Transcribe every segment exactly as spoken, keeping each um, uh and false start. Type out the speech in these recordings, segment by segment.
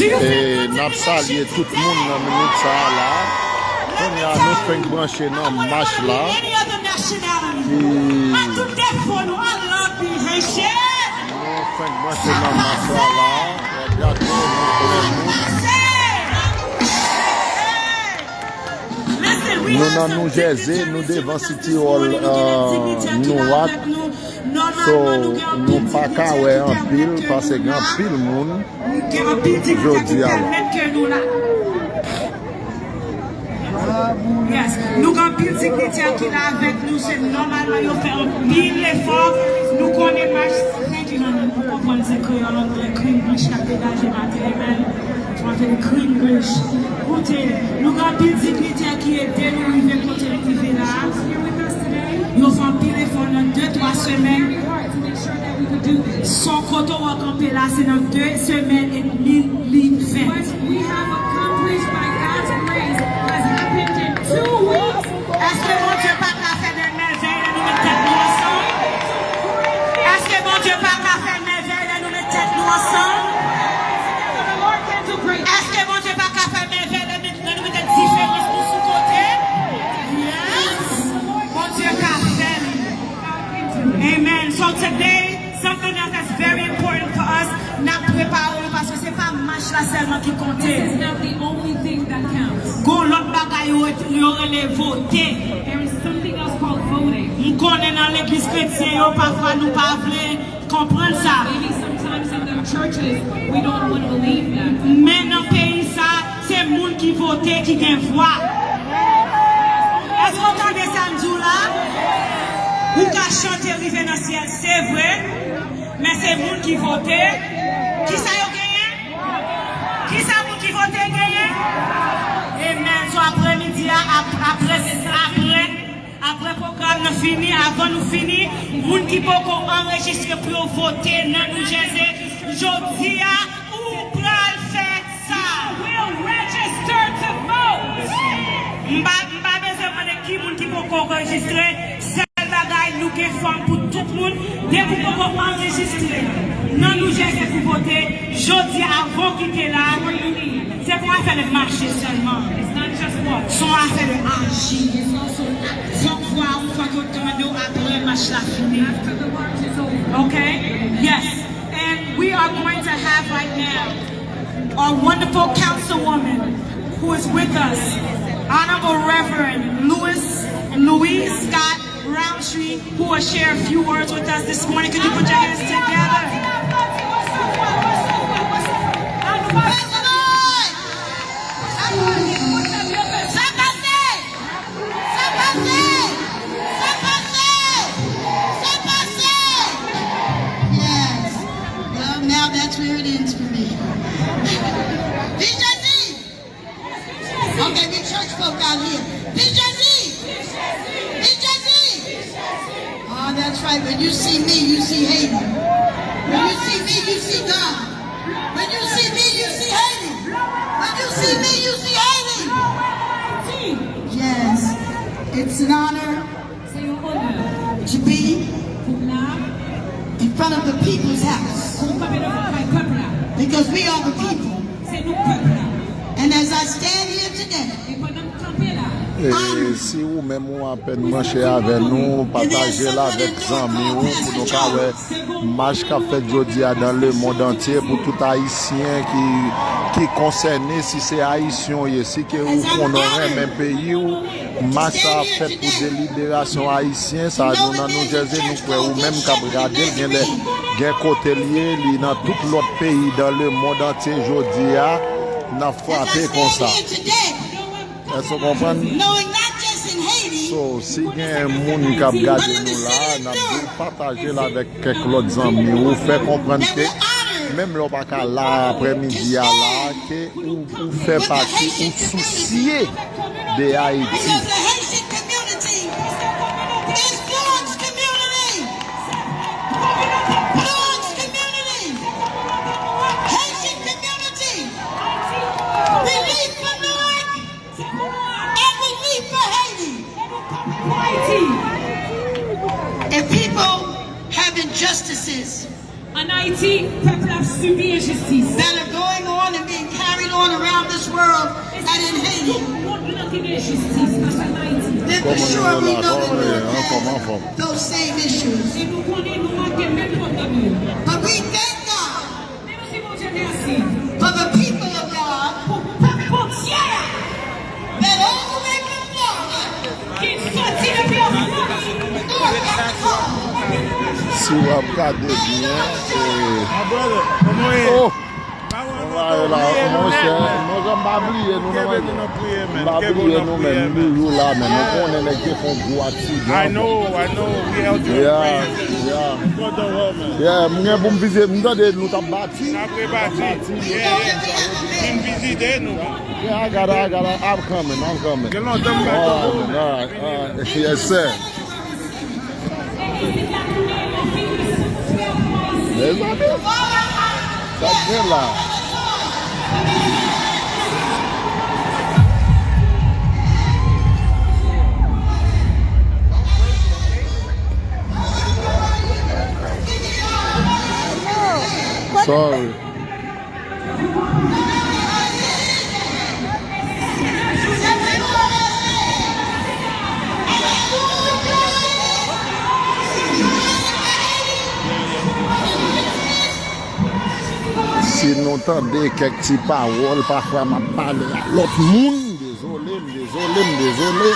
E n ap salye tout moun nan minit sa a la. Kounye a nou fenk branche nan mach la. Ki nou fenk branche nan mach la la. Gade nou konnen nou. Nou nan New Jersey, nou devan City Hall, uh, Newark. So, nou pa ka wè anpil, paske gen anpil moun jodi a la. Yes. Nou gen anpil dignitè ki la avèk nou, se nòmalman yo fè anpil efò. Nou konnen mach, thank you, honey. Ou konprann se kreyòl, anglè, Greenwich k ap degaje maten, amen. Kote Greenwich. Koute, nou gen anpil dignitè ki ede nou rive kote nou rive la. Yo fè anpil efò nan de, twa semèn. Son kote w kanpe la, se nan de semèn edmi li fèt. Èske Bondye pa ka fè de mèvèy lè nou met tèt nou ansanm? Èske Bondye pa ka fè mèvèy lè nou met tèt nou ansanm? Èske Bondye pa ka fè mèvèy lè nou, lè nou mete diferans nou sou kote? Yes! Bondye ka fè li. Amen. So today, something else that's very important for us, n ap prepare nou paske se pa mach la sèlman ki konte. This is not the only thing that counts. Gon lòt bagay yo, yo rele vote. There is something else called voting. M konnen nan legliz kretyen yo, pafwa nou pa vle konprann sa. Maybe sometimes in the churches, we don't want to believe that. Men nan peyi sa, se moun ki vote ki gen vwa. Èske w tande sa m di w la? Ou ka chante rive nan syèl, se vre, men se moun ki vote. Kisa yo genyen? Kisa moun ki vote genyen? Amen. So, aprè midi a, ap-, aprè, aprè, aprè pwogram nan fini, avan nou fini, moun ki poko anrejistre pou yo vote nan New Jersey, jodi a, ou pral fè sa. You will register to vote. M pa, m pa bezwen mande ki moun ki poko anrejistre. Sèl bagay, nou gen fòm pou tout moun. Depi w poko anrejistre nan New Jersey pou vote, jodi a, avan w kite la, se pa afè de mache sèlman. It's not just walk. Se yon afè de aji. It's also an act. Fòk vwa ou, fòk yo tande w aprè mach la fini. After the march is over. Okay? Yes. And we are going to have right now our wonderful councilwoman who is with us, Honorable Reverend Louis, Louise Scott Roundtree, who will share a few words with us this morning. Could you put your hands together? Praise the Lord! Sa pase! Sa pase! Sa pase! Sa pase! Yes. Well, now that's where it ends for me. P J C! Okay, the church folk out here. P J C! P J C! Oh, that's right. When you see me, you see Haiti. When you see me, you see God. When you see me, you see Haiti. When you see me, you see Haiti. Yes, it's an honor to be in front of the people's house because we are the people. And as I stand here today, E si ou menm ou apèn branche avè nou, pataje l avèk zanmi w pou nou ka wè mach k ap fèt jodi a dans le monde entier pou tout Ayisyen ki, ki konsène, si se Ayisyen w ye, si ke ou konnen w renmen peyi w, mach sa ap fèt pou deliberasyon Ayisyen, sa nou nan New Jersey, nou kwè ou menm k ap gade l, gen lè, gen kote l ye, li nan tout lòt peyi dans le monde entier jodi a, n ap frape konsa. Èske w konprann? So, si gen moun k ap gade nou la, n ap di w pataje l avèk kèk lòt zanmi w, fè konprann ke menm lè w pa ka la aprèmidi a la, ke ou, ou fè pati, ou sousye de Ayiti. Haitian community. Relief for Newark and relief for Haiti. And people have injustices An Ayiti, pèp la ap sibi enjistis that are going on and being Jistis, paske Ayiti. Then for sure we know that we will attack those same issues. E nou konnen nou manke menm pwoblèm yo. But we thank God. Menm si Bondye mèsi. For the people of God. Pou pèp Bondye a. That all the way from Florida. Ki soti depi an Florid. Si w ap gade byen, e, oh! Monchè, monchè, m pa bliye nou non, m pa bliye nou, men m toujou la, men nou konnen nèg te fè yon gwo aksidan. Yeah, yeah. Yeah, m gen pou m vizite, m tande nou t ap bati. Yeah, I gotta, I gotta, I'm coming, I'm coming. All right, all right, all right. Yes, sir. Mezanmi, sa k gen la? Sorry. Si nou tande kèk ti pawòl, pafwa m ap pale a lòt moun, dezole, m dezole, m dezole.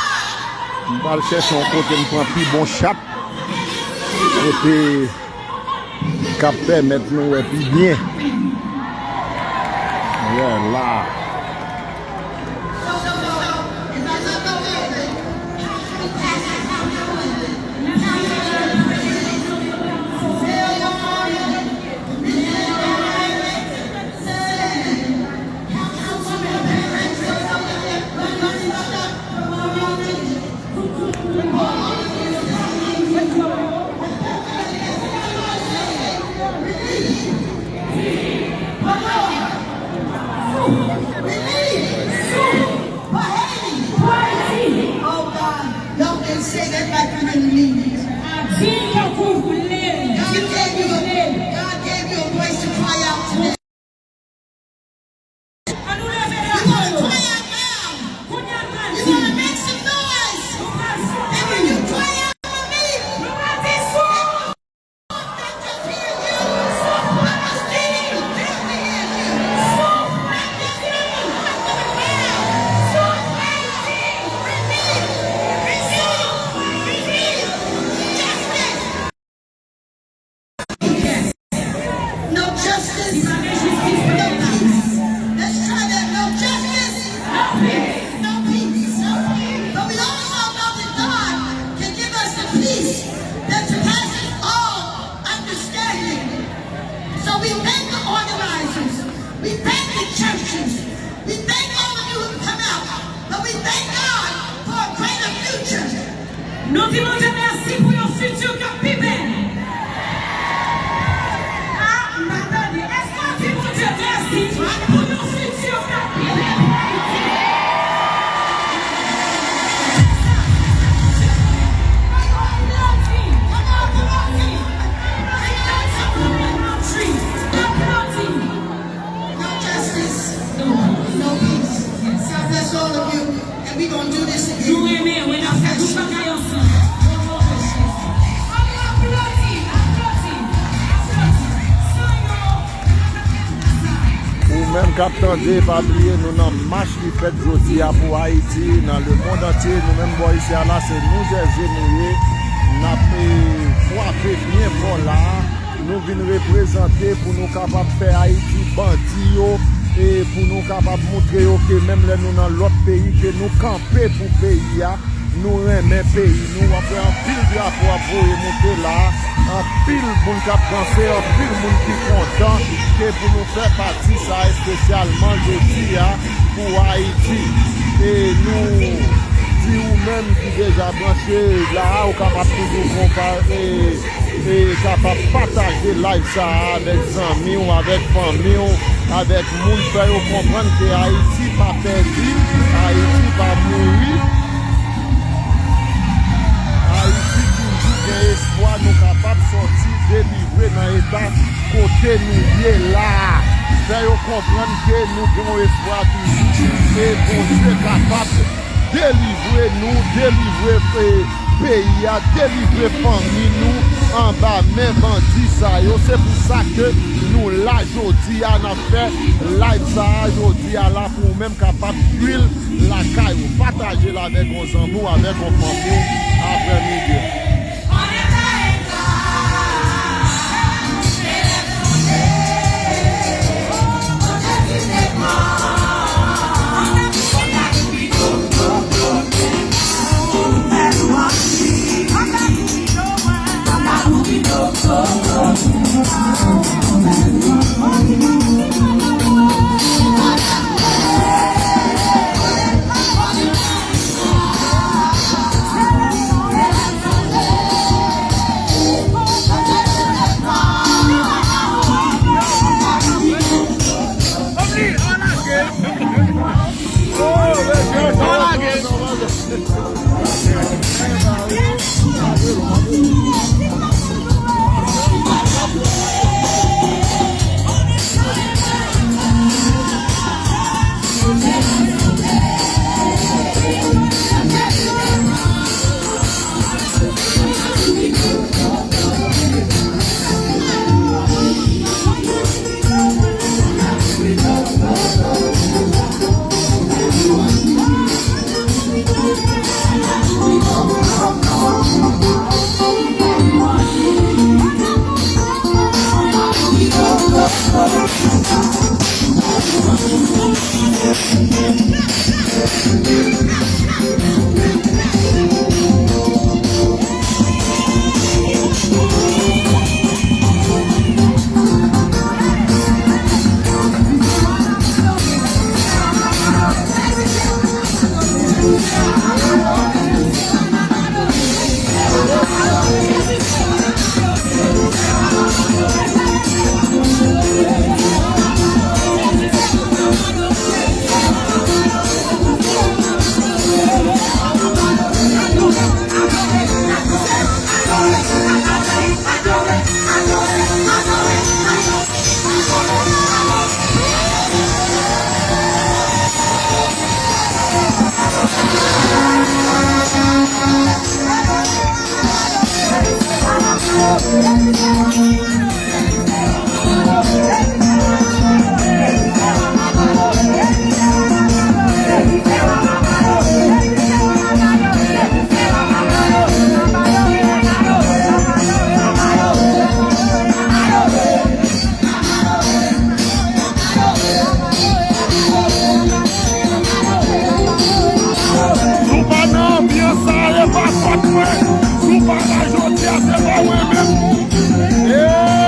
M pral chèche yon kote m pran pi bon chat. Kote k ap pèmèt nou wè pi byen. Yeah, la. Oh God, y'all can say that like you didn't mean it. God gave you a, God gave you a voice to cry out today. Ann nou leve la. You gotta cry out loud. Kounye a nou pral di. You gotta make some noise. Nou pral sonde. And when you cry out for me, nou pral di sou. Souffre, Jésus, souffre, Jésus, souffre, Jésus, justice. No justice, no peace. Let's try that. No justice, no peace. But we also know that God can give us the peace that surpasses all understanding. So we thank the organizers. We thank the churches. We thank all of you who come out. But we thank God for a greater future. Nou di Bondye mèsi pou yon fiti k ap pi bèl. Ah, m pa tande. Èske w di Bondye mèsi pou yon fiti k ap pi bèl pou Ayiti? Aplodi, aplodi, aplodi, aplodi. No justice, no peace. God bless all of you. And we gonna do this again. Nou renmen, wi, n ap fè tout bagay ansanm. O non de Jezi. Ann nou aplodi, aplodi, aplodi. San yo, nou pa ka fè sa. Ou menm k ap tande, pa bliye nou nan mach ki fèt jodi a pou Ayiti, nan lemonn antye. Nou menm bò isi a la, se nou Jèze nou ye. N ap, eh, frape byen fò la. Nou vin reprezante pou nou kapab fè Ayiti bandi yo, e pou nou kapab moutre yo ke menm lè nou nan lòt peyi, ke nou kanpe pou peyi a, nou renmen peyi nou. W ap wè anpil drapo ap voye moute la, anpil moun k ap danse, anpil moun ki kontan ke pou nou fè pati sa espesyalman jodi a pou Ayiti. E nou di ou menm ki deja branche la a, ou kapab toujou konpare. E kapab pataje live sa a avèk zanmi w, avèk fanmi w, avèk moun, fè yo konprann ke Ayiti pa pèdi, Ayiti pa mouri. Ayiti toujou gen espwa, nou kapab sòti delivre nan eta kote nou ye la a. Fè yo konprann ke nou gen yon espwa toujou e Bondye kapab delivre nou, delivre, eh, peyi a, delivre fanmi nou anba men bandi sa yo. Se pou sa ke nou la jodi a, n ap fè live sa a jodi a la pou ou menm kapab suiv l lakay ou. Pataje l avèk yon zanmi w, avèk yon fanmi w aprè midi. Si w pa nan anbyans sa, e pa fòt mwen. Si w pa la jodi a, se pa mwen menm.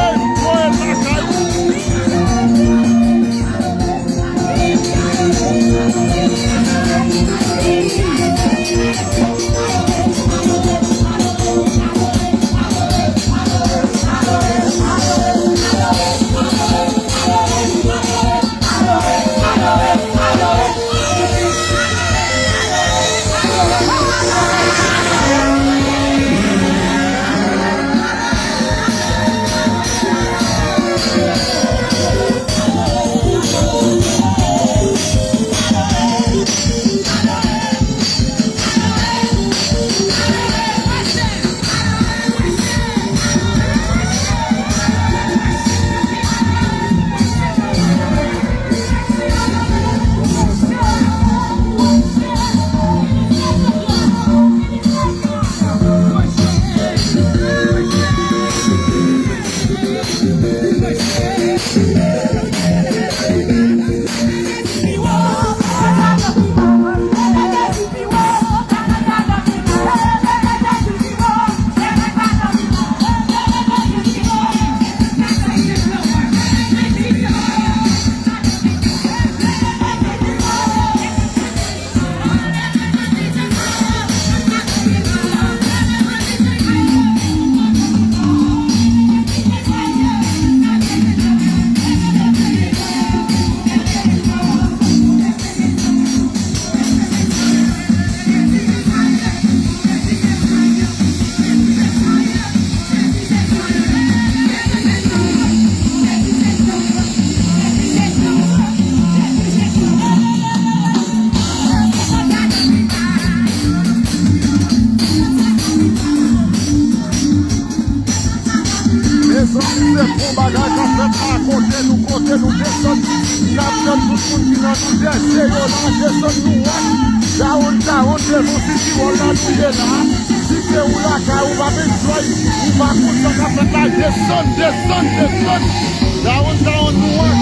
N ap tann tout moun ki nan Noujèze yo la, desann nou ak Dawonn, Dawonn, devan City Hall la nou ye la. Si se ou lakay ou p ap enjoy, ou pa konn sa k ap fèt la, desann, desann, desann. Dawonn, Dawonn, nou ak.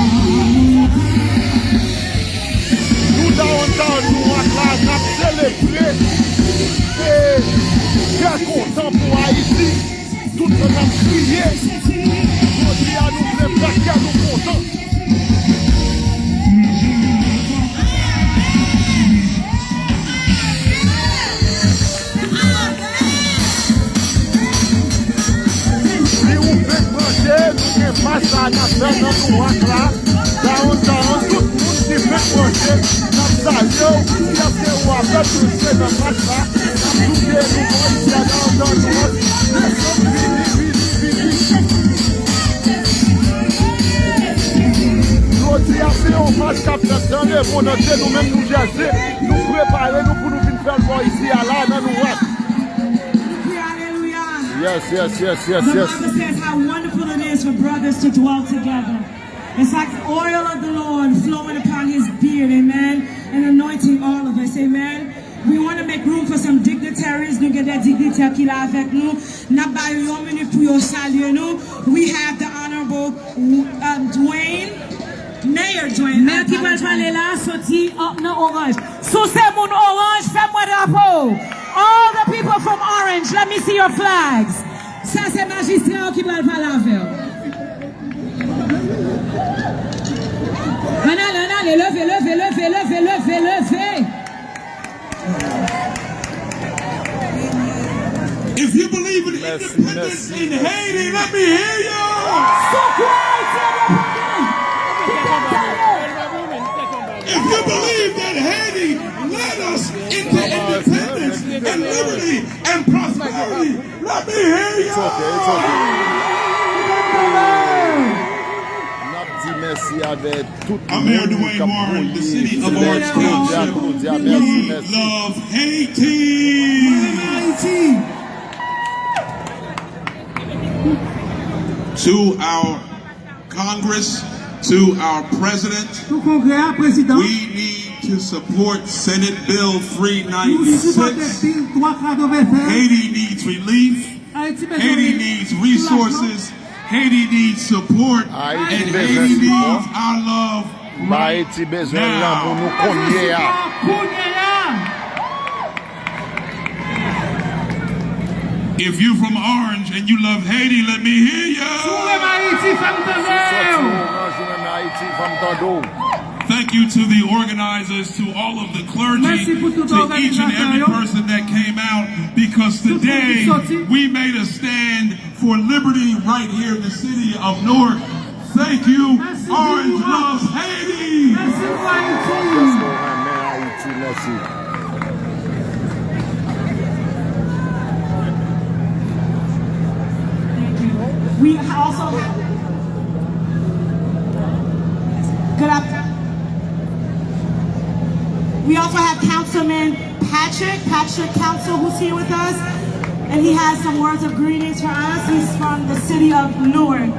Nou Dawonn, Dawonn, nou ak la, n ap selebre. E, kè kontan pou Ayiti. Tout moun ap kriye. Jodi a nou vle fè kè nou kontan. Si ou fenk branche, nou gen match la n ap fè nan Nowak la. Dawonn, Dawonn, tout moun ki fenk branche, n ap salye w. Kiyès ke ou avèk nou se nan match la? N ap touke nou bò isi a nan anndan nou an. Desann vini, vini, vini. Jodi a se yon match k ap fèt nan lemonn antye, nou menm Noujèze, nou prepare nou pou nou vin fè l bò isi a la nan Nowak. Hallelujah. Yes, yes, yes, yes, yes. The Bible says how wonderful it is for brothers to dwell together. It's like the oil of the Lord flowing upon his beard, amen, and anointing all of us, amen. We want to make room for some dignitaries. Nou gen de dignitè ki la avèk nou. N ap ba yo yon minit pou yo salye nou. We have the Honorable, uh, Dwayne, Mayor Dwayne. Mè ki pral pale la, soti, uh, nan oranj. Si w se moun oranj, fè m wè drapo w. All the people from orange, let me see your flags. Sa se majistra yo ki pral pale avè w. Ann ale, ann ale, leve, leve, leve, leve, leve, leve. If you believe in independence in Haiti, let me hear you. Si w kwè Ayiti endepandan, kite m tande. If you believe that Haiti led us into independence and liberty and prosperity, let me hear you. It's okay, it's okay. N ap di mèsi avè tout moun k ap voye flè, aplodi a, mèsi, mèsi. Love Haiti. To our Congress, to our president, Pou Kongrè a, Prezidan, we need to support Senate Bill nou sipòte three ninety-six. Bil twa katrevennsèz. Haiti needs relief. Ayiti bezwen Haiti relief, needs resources. Haiti needs support. Ayiti bezwen sipò. And Haiti needs our love right now. Ayiti bezwen lanmou nou kounye a. Kounye a. If you from Orange and you love Haiti, let me hear you. Si w renmen Ayiti, fè m tande w. Si w sòti Oranj, ou renmen Ayiti, fè m tande w. Thank you to the organizers, to all of the clergy, to each and every person that came out, because today we made a stand for liberty right here in the city of Newark. Thank you. Orange loves Haiti. Mèsi pou Ayiti. Mèsi pou Ayiti. Mèsi. Thank you. We also have, good afternoon. We also have Councilman Patrick, Patrick Council, who's here with us, and he has some words of greetings for us. He's from the city of Newark.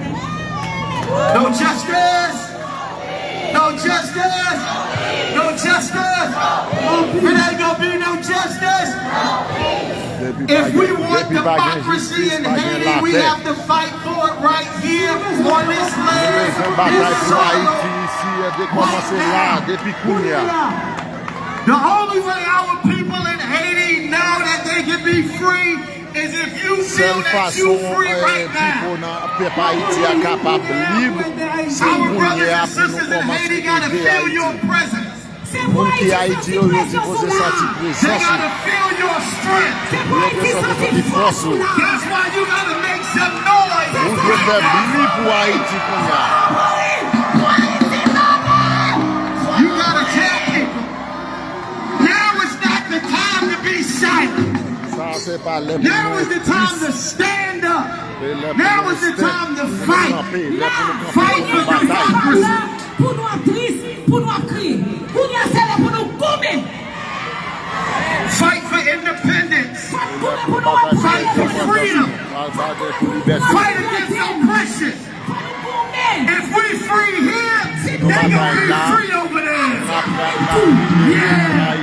No justice! No justice! No justice! It ain't gonna be no justice! If we want democracy in Haiti, we have to fight for it right here on this land, this soil, right now. The only way our people in Haiti know that they can be free is if you feel that you free right now. Our brothers and sisters in Haiti gotta feel your presence. Moun ki Ayiti yo, yo sipoze santi prezans ou. Yo dwe santi fòs ou. Ou dwe fè bri pou Ayiti kounye a. You gotta tell people, now is not the time to be silent. Sa se pa lè pou nou tris. Now is the time to stand up. Now is the time to fight. Fight for democracy. Pou nou ap tris, pou nou ap kriye. Kounye a se lè pou nou goumen. Fight for independence. Fò n goumen pou nou ap. Fight for freedom. Fight against oppression. Fò nou goumen. If we free here, si They gonna be free over there. Yeah.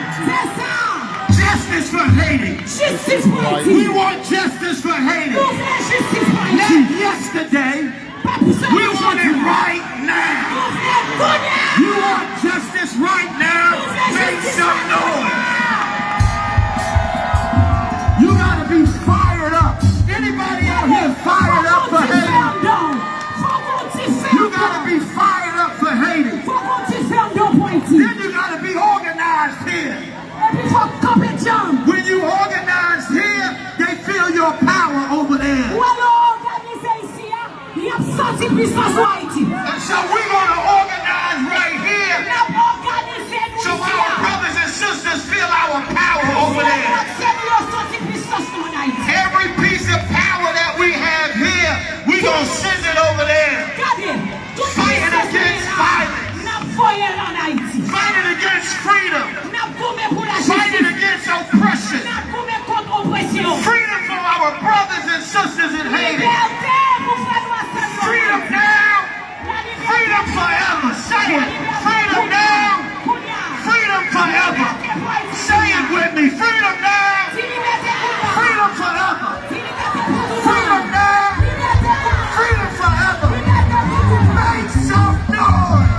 Justice for Haiti. Jistis pou Ayiti. We want justice for Haiti. Nou vle jistis pou Ayiti. Not yesterday. We want it right now. You want justice right now? Make some noise. You gotta be fired up. Anybody out here fired up for Haiti? You gotta be fired up for Haiti. Then you gotta be organized here. Epi fò kanpe djanm. When you organize here, they feel your power over there. Ou wè lè w òganize isi a, y ap santi pisans ou Ayiti. And so we're gonna organize right here. N ap òganize nou isi a. So our brothers and sisters feel our power over there. Pou frè nou yo santi pisans nou ann Ayiti. Every piece of power that we have here, we gonna send it over there. Gade, tout pisans nou gen la, n ap voye l ann Ayiti. Fighting against freedom. N ap goumen pou lajistis. Fighting against oppression. N ap goumen kont opresyon. Freedom for our brothers and sisters in Haiti. Libète pou frè nou ak sè nou yo. Freedom now. Freedom forever. Say it. Freedom now. Freedom forever. Say it with me. Freedom now. Freedom forever. Freedom now. Freedom forever. Make some noise.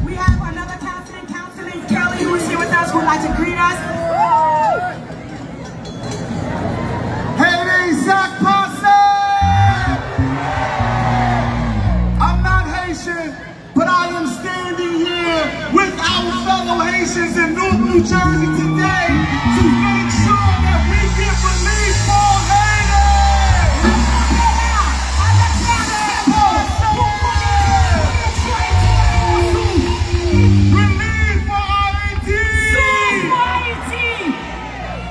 We have another councilman, Councilman Kelly, who is here with us, would like to greet us. Haiti, sa k pase? I'm not Haitian, but I am standing here with our fellow Haitians in Newark, New Jersey today to make sure that we get relief for Haiti. Relief for Haiti.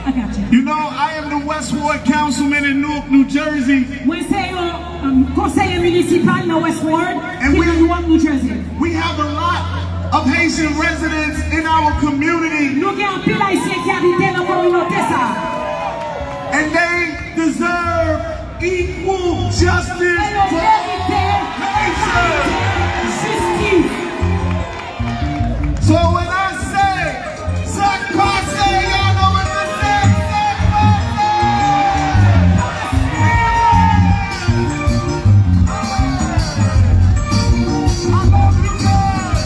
I got you. You know, I am the West Ward councilman in Newark, New Jersey. Mwen se yon, um, konseye minisipal nan West Ward, ki nan Newark, New Jersey. We have a lot of Haitian residents in our community. Nou gen anpil Ayisyen ki abite nan kominote sa a. And they deserve equal justice for all Haitians. E yo merite egalite, jistis. So when I say, sa k pase, y'all know what to say, sa k pase? I love you guys.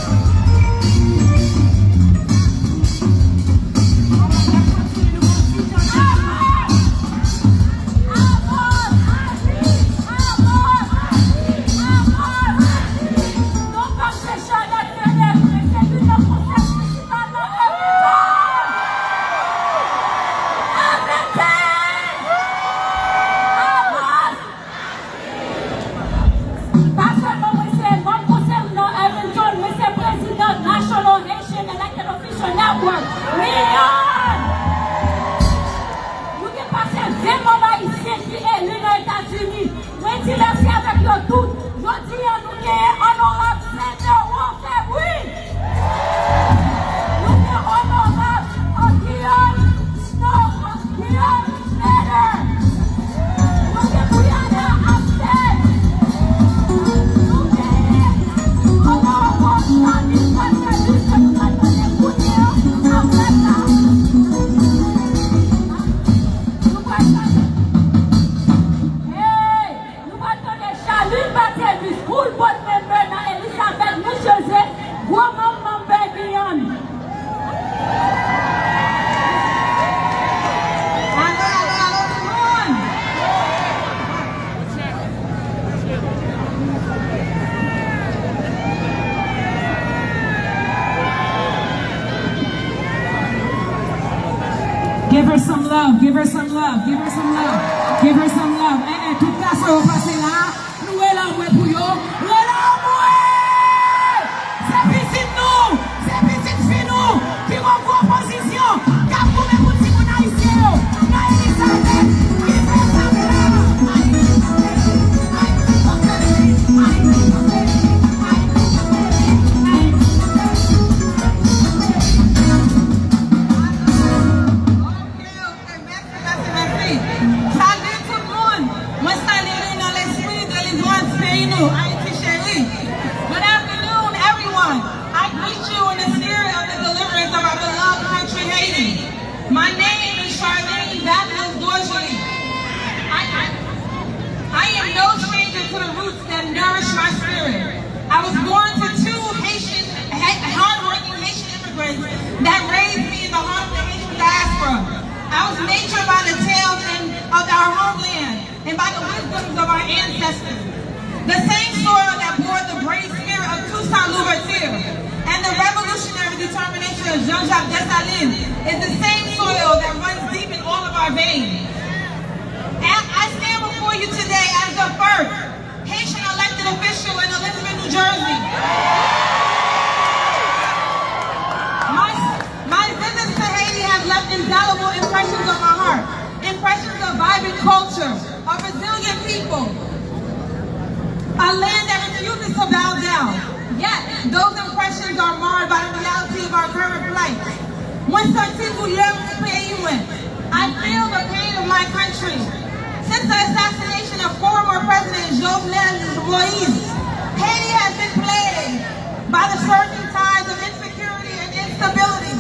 Pa sèlman mwen se manm konsèy nan Edmonton, mwen se prezidan National Haitian Elected Official Network, NHAEON. Nou gen pase ven manm ayisyen ki eli nan Etazini. Mwen di mèsi avèk yo tout. Jodi a, nou genyen Onorab Sandra Wonfebri. Nou gen Onorab Guillaume Snow, Guillaume Schneider. Nou gen Brianna Abdel. Nou genyen Onorab Charline Marcellus, ke nou pral tande kounye a, apre sa. Nou pral tande. Hey! Nou pral tande Charline Marcellus, full board member nan Elizabeth, New Jersey, gwo manm manm Bay Guiana. Alo, alo, alo, tout moun! Give her some love, give her some love, give her some love, give her some love. Eh, eh, tout gason yo pase la. bore the brave spirit of Toussaint Louverture and the revolutionary determination of Jean-Jacques Dessalines is the same soil that runs deep in all of our veins. And I stand before you today as the first Haitian elected official in Elizabeth, New Jersey. My, my visits to Haiti have left indelible impressions on my heart, impressions of vibrant culture, a resilient people, a land that refuses to bow down. Yet, those impressions are marred by the reality of our current plight. Mwen santi doulè peyi mwen. I feel the pain of my country. Since the assassination of former President Jovenel Moïse, Haiti has been plagued by the surging tides of insecurity and instability.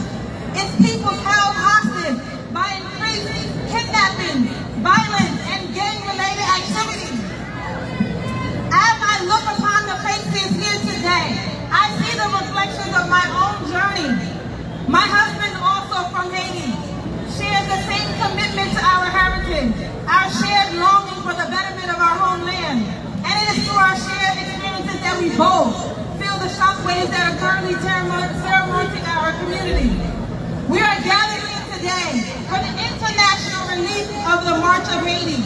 Its people held hostage by increased kidnapping, violence, and gang-related activities. As I look upon the faces here today, I see the reflections of my own journey. My husband, also from Haiti, shares the same commitment to our heritage, our shared longing for the betterment of our homeland. And it is through our shared experiences that we both feel the shockwaves that are currently terror-, terrorizing our community. We are gathered here today for the international relief of the March of Haiti,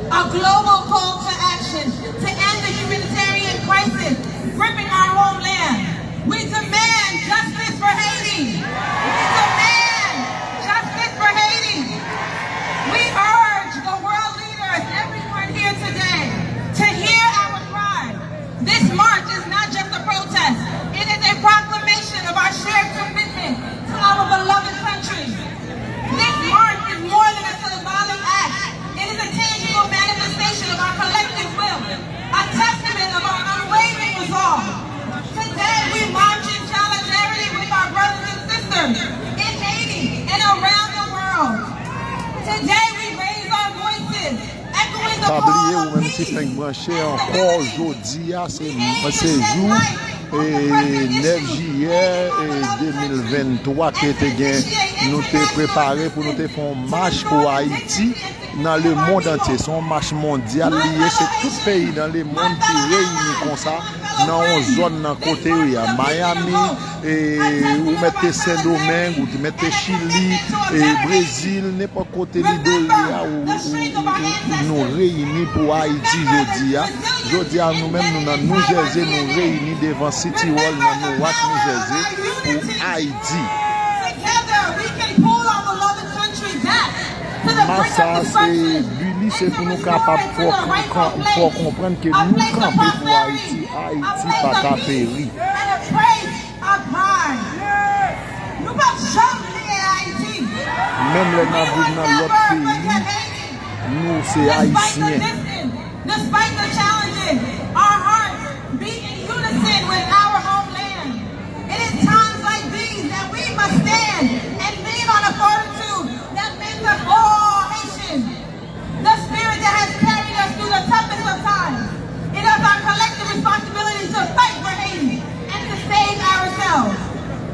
a global call to action to end the humanitarian crisis gripping our homeland. We demand justice for Haiti. We demand justice for Haiti. We urge the world leaders, everyone here today, to hear our cry. This march is not just a protest. It is a proclamation of our shared commitment to our beloved country. This march is more than a symbolic act. It is a tangible manifestation of our collective will, a testament of our unwavering resolve. Today, we march in solidarity with our brothers and sisters in Haiti and around the world. Today, we raise our voices, echoing the call of peace and the liberty. Pa bliye, ou menm ki fenk branche ankò, jodi a, se, se jou, e, nèf jiyè, e, de mil venntwa, ke te gen, nou te prepare pou nou te fè yon mach pou Ayiti nan lemonn antye. Se yon mach mondyal li ye, se tout peyi nan lemonn ki reyini konsa nan yon zòn nan kote yo ye a. Miami, e, ou mèt te Sendomeng, ou mèt te Chili, e, Brezil, nenpòt kote li do ye a, ou, ou, ou, ou, ou, nou reyini pou Ayiti jodi a. Jodi a, nou menm, nou nan New Jersey, nou reyini devan City Hall nan Newark, New Jersey, pou Ayiti. Mach sa a, se bi li, se pou nou kapab fè w kan-, kan-, fè w konprann ke nou kanpe pou Ayiti. Ayiti pa ka peri. Menm lè n ap viv nan lòt peyi, nou se Ayisyen. Despite the challenges, our hearts beat in unison with our homeland. It is times like these that we must stand and lean on a fortitude that makes us all Haitians. The spirit that has carried us through the toughest of times. It is our collective responsibility to fight for Haiti and to save ourselves.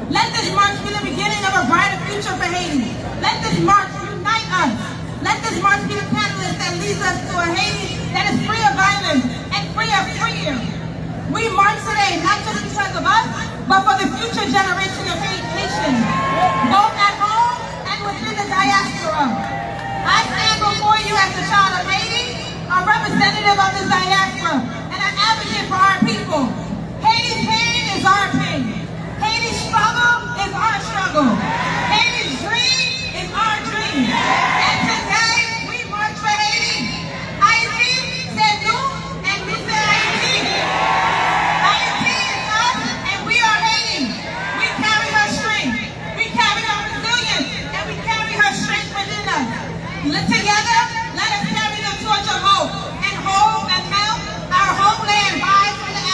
Let this march be the beginning of a brighter future for Haiti. Let this march unite us. Let this march be the catalyst that leads us to a Haiti that is free of violence and free of fear. We march today not just because of us, but for the future generation of Haitians, both at home and within the diaspora. I stand before you as a child of Haiti, a representative of the diaspora, and an advocate for our people. Haiti's pain is our pain. Haiti's struggle is our struggle. Haiti's dream is our dream. And today, we march for Haiti. Ayiti, se nou, and nou se Ayiti. Ayiti is us, and we are Haiti. We carry her strength. We carry her resilience, and we carry her strength within us. Together, let us carry the torch of hope and hold and help our homeland rise from the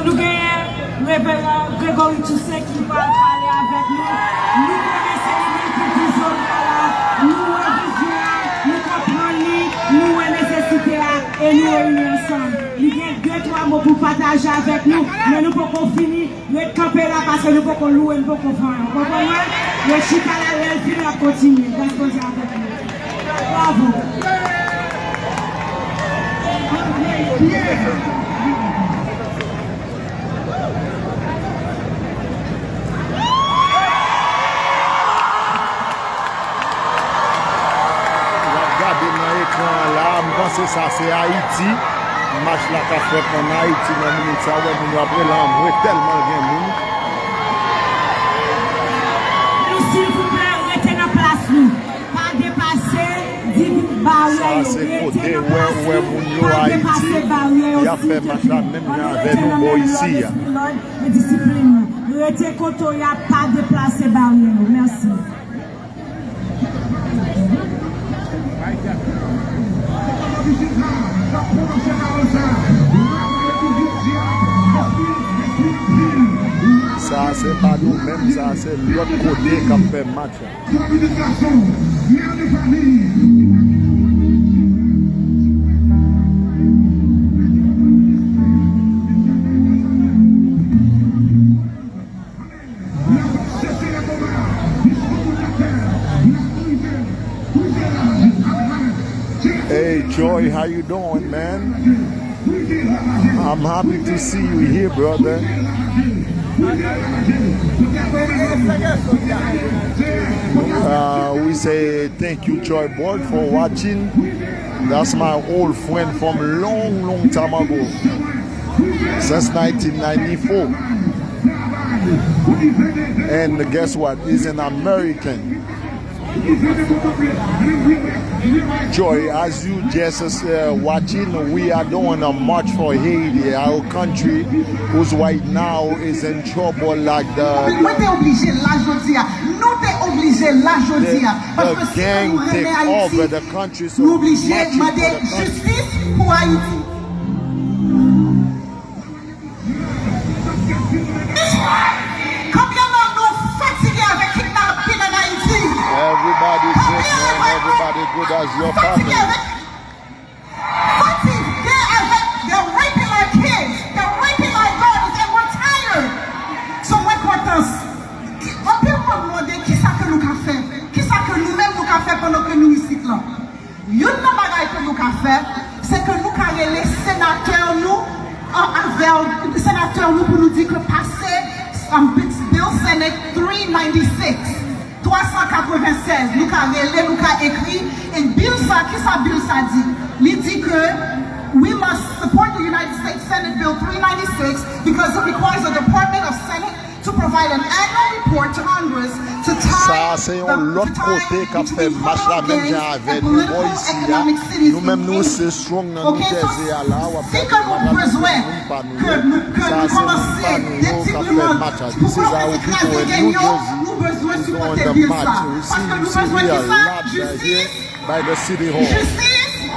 Nou genyen Reveran Gregory Toussaint ki pral pale avèk nou. Nou konnen se li menm ki vizyonnen la. Nou wè vizyon an, nou konprann li, nou wè nesesite a, e nou reyini ansanm. Li gen de, twa mo pou pataje avèk nou, men nou poko fini. Ret kanpe la, paske nou poko louwe, nou poko fè anyen. Ou konprann mwen? Ret chita la, lè l fini, n ap kontinye. Gras Bondye avèk nou. Bravo. W ap gade nan ekran an la, m panse sa se Ayiti. Mach la k ap fèt ann Ayiti nan minit sa, w wè moun yo ap rele anmwe tèlman l gen moun. Nou, silvouplè, rete nan plas nou. Pa depase di baryè yo. Sa se kote w wè, w wè moun yo Ayiti, y ap fè mach la menm jan avè nou bò isi a. Rete kote w ye a, pa deplase baryè yo. Mèsi. Sa se pa nou menm, sa se lòt kote k ap fè mach la. Hey Joy, how you doing, man? I'm happy to see you here, brother. Uh, we say thank you, Joy Board, for watching. That's my old friend from long, long time ago, since nineteen ninety-four. And guess what? He's an American. Joy, as you just uh, watching, we are doing a march for Haiti, our country, who's right now is in trouble like the. Mwen te oblije la jodi a. Nou te oblije la jodi a. Paske si nou renmen Ayiti, nou oblije mande jistis pou Ayiti. Konbyen nan nou fatige avèk kidnapin ann Ayiti? Everybody good, man. Everybody good as your family. Fatige avèk, they're raping our kids, they're raping our daughters, and we're tired. So mwen kontan. Anpil moun mande kisa ke nou ka fè, kisa ke nou menm nou ka fè pandan ke nou isit la. Youn nan bagay ke nou ka fè, se ke nou ka rele senatè nou an avè senatè nou pou nou di ke pase um, Bill Senate three ninety-six, twa san katrevennsèz, nou ka rele, nou ka ekri, e bill sa, kisa bill sa di? Li di ke we must support the United States Senate Bill three ninety-six because it requires the Department of Senate to provide an annual report to Congress to tie Sa a se yon lòt kote k ap fè mach la menm jan avè nou bò isi a. Nou menm nou se strong nan New Jersey a la, w ap gade m ap ap moun pa nou yo. Sa a se moun pa nou yo k ap fè mach la. This is our people in New Jersey who's on the march. You see, you see, we are a lot right here by the city hall.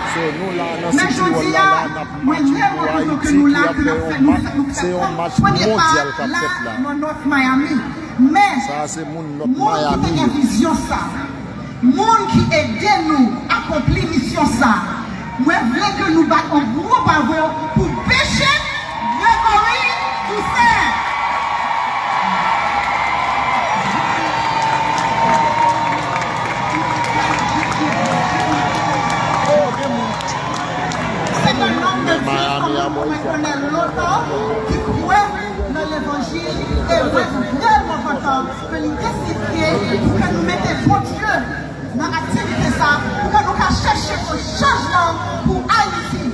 So nou la nan city hall la, la n ap mache pou Ayiti ki ap fè yon mach, se yon mach mondyal k ap fèt la. Sa a se moun Nòt Miami yo. Moun ki ede nou akonpli misyon sa. Mwen vle ke nou bat yon gwo bravo pou Bishop Gregory Toussaint. C'est un homme de Dieu, un homme que je connais longtemps, qui croit nan levanjil, e mwen vrèman kontan ke li deside pou ke nou mete Bondye nan aktivite sa, pou ke nou ka chèche yon chanjman pou Ayiti.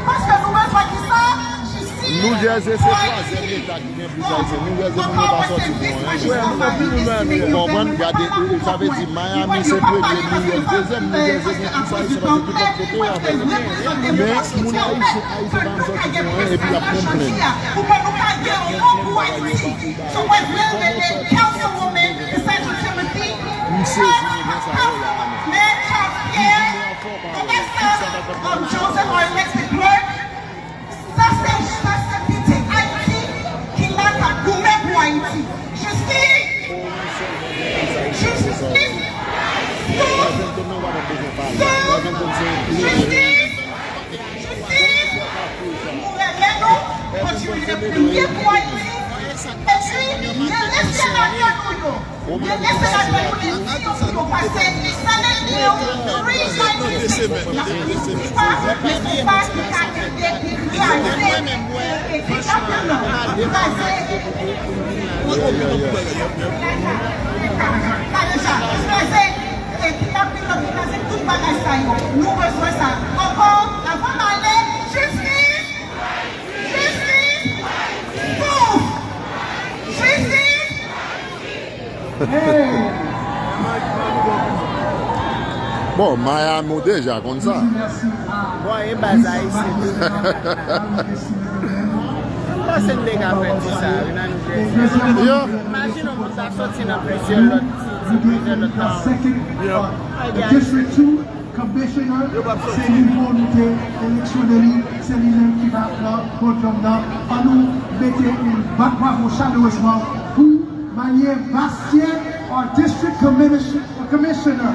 Paske nou bezwen kisa? Jistis. New Jersey se twazyèm eta ki gen plis Ayisyen. New Jersey, moun yo pa sòti pou anyen. Ou konprann? Gade, e, e, sa vle di Miami se premye, New York dezyèm, New Jersey gen plis Ayisyen pase tout lòt kote yo avè nou. Men, moun Ayisyen, Ayisyen pa janm sòti pou anyen, epi y ap konplenn. Pou ke nou ka gen yon bon pou Ayiti. So mwen vle rele Councilwoman Cassandra Timothy, Councilman Charles Pierre, Professor, um, Joseph, our elected clerk. Sa se, sa se piti Ayiti Premye pou Ayiti, epi, rele senatè nou yo. Rele senatè nou yo, di yo pou yo pase, sa vle di yo, free Ayiti. N ap di pa, men se pa ki ka ede kraze, e, e, diktatè nan, kraze, kraze, e, diktatè nan, kraze tout bagay sa yo. Nou bezwen sa. Ankò, avan m ale, jistis! Jistis! Souf! Jistis! Bon, Miami w deja konn sa. Bon, e baz ayisyen tou. M panse n te ka fè ti sa, wi, nan Nouvèl Zeland. Yo. Imajine yon moun ta soti nan plizyè lòt ti, ti plizyè lòt town. Yo. Ay, gade. Commissioner, se nouvo nou te eleksyone li, se li menm ki va pran podyòm nan. Ann nou mete yon bat bravo chalerezman pou Maye Bastien, our District Commis-, Commissioner.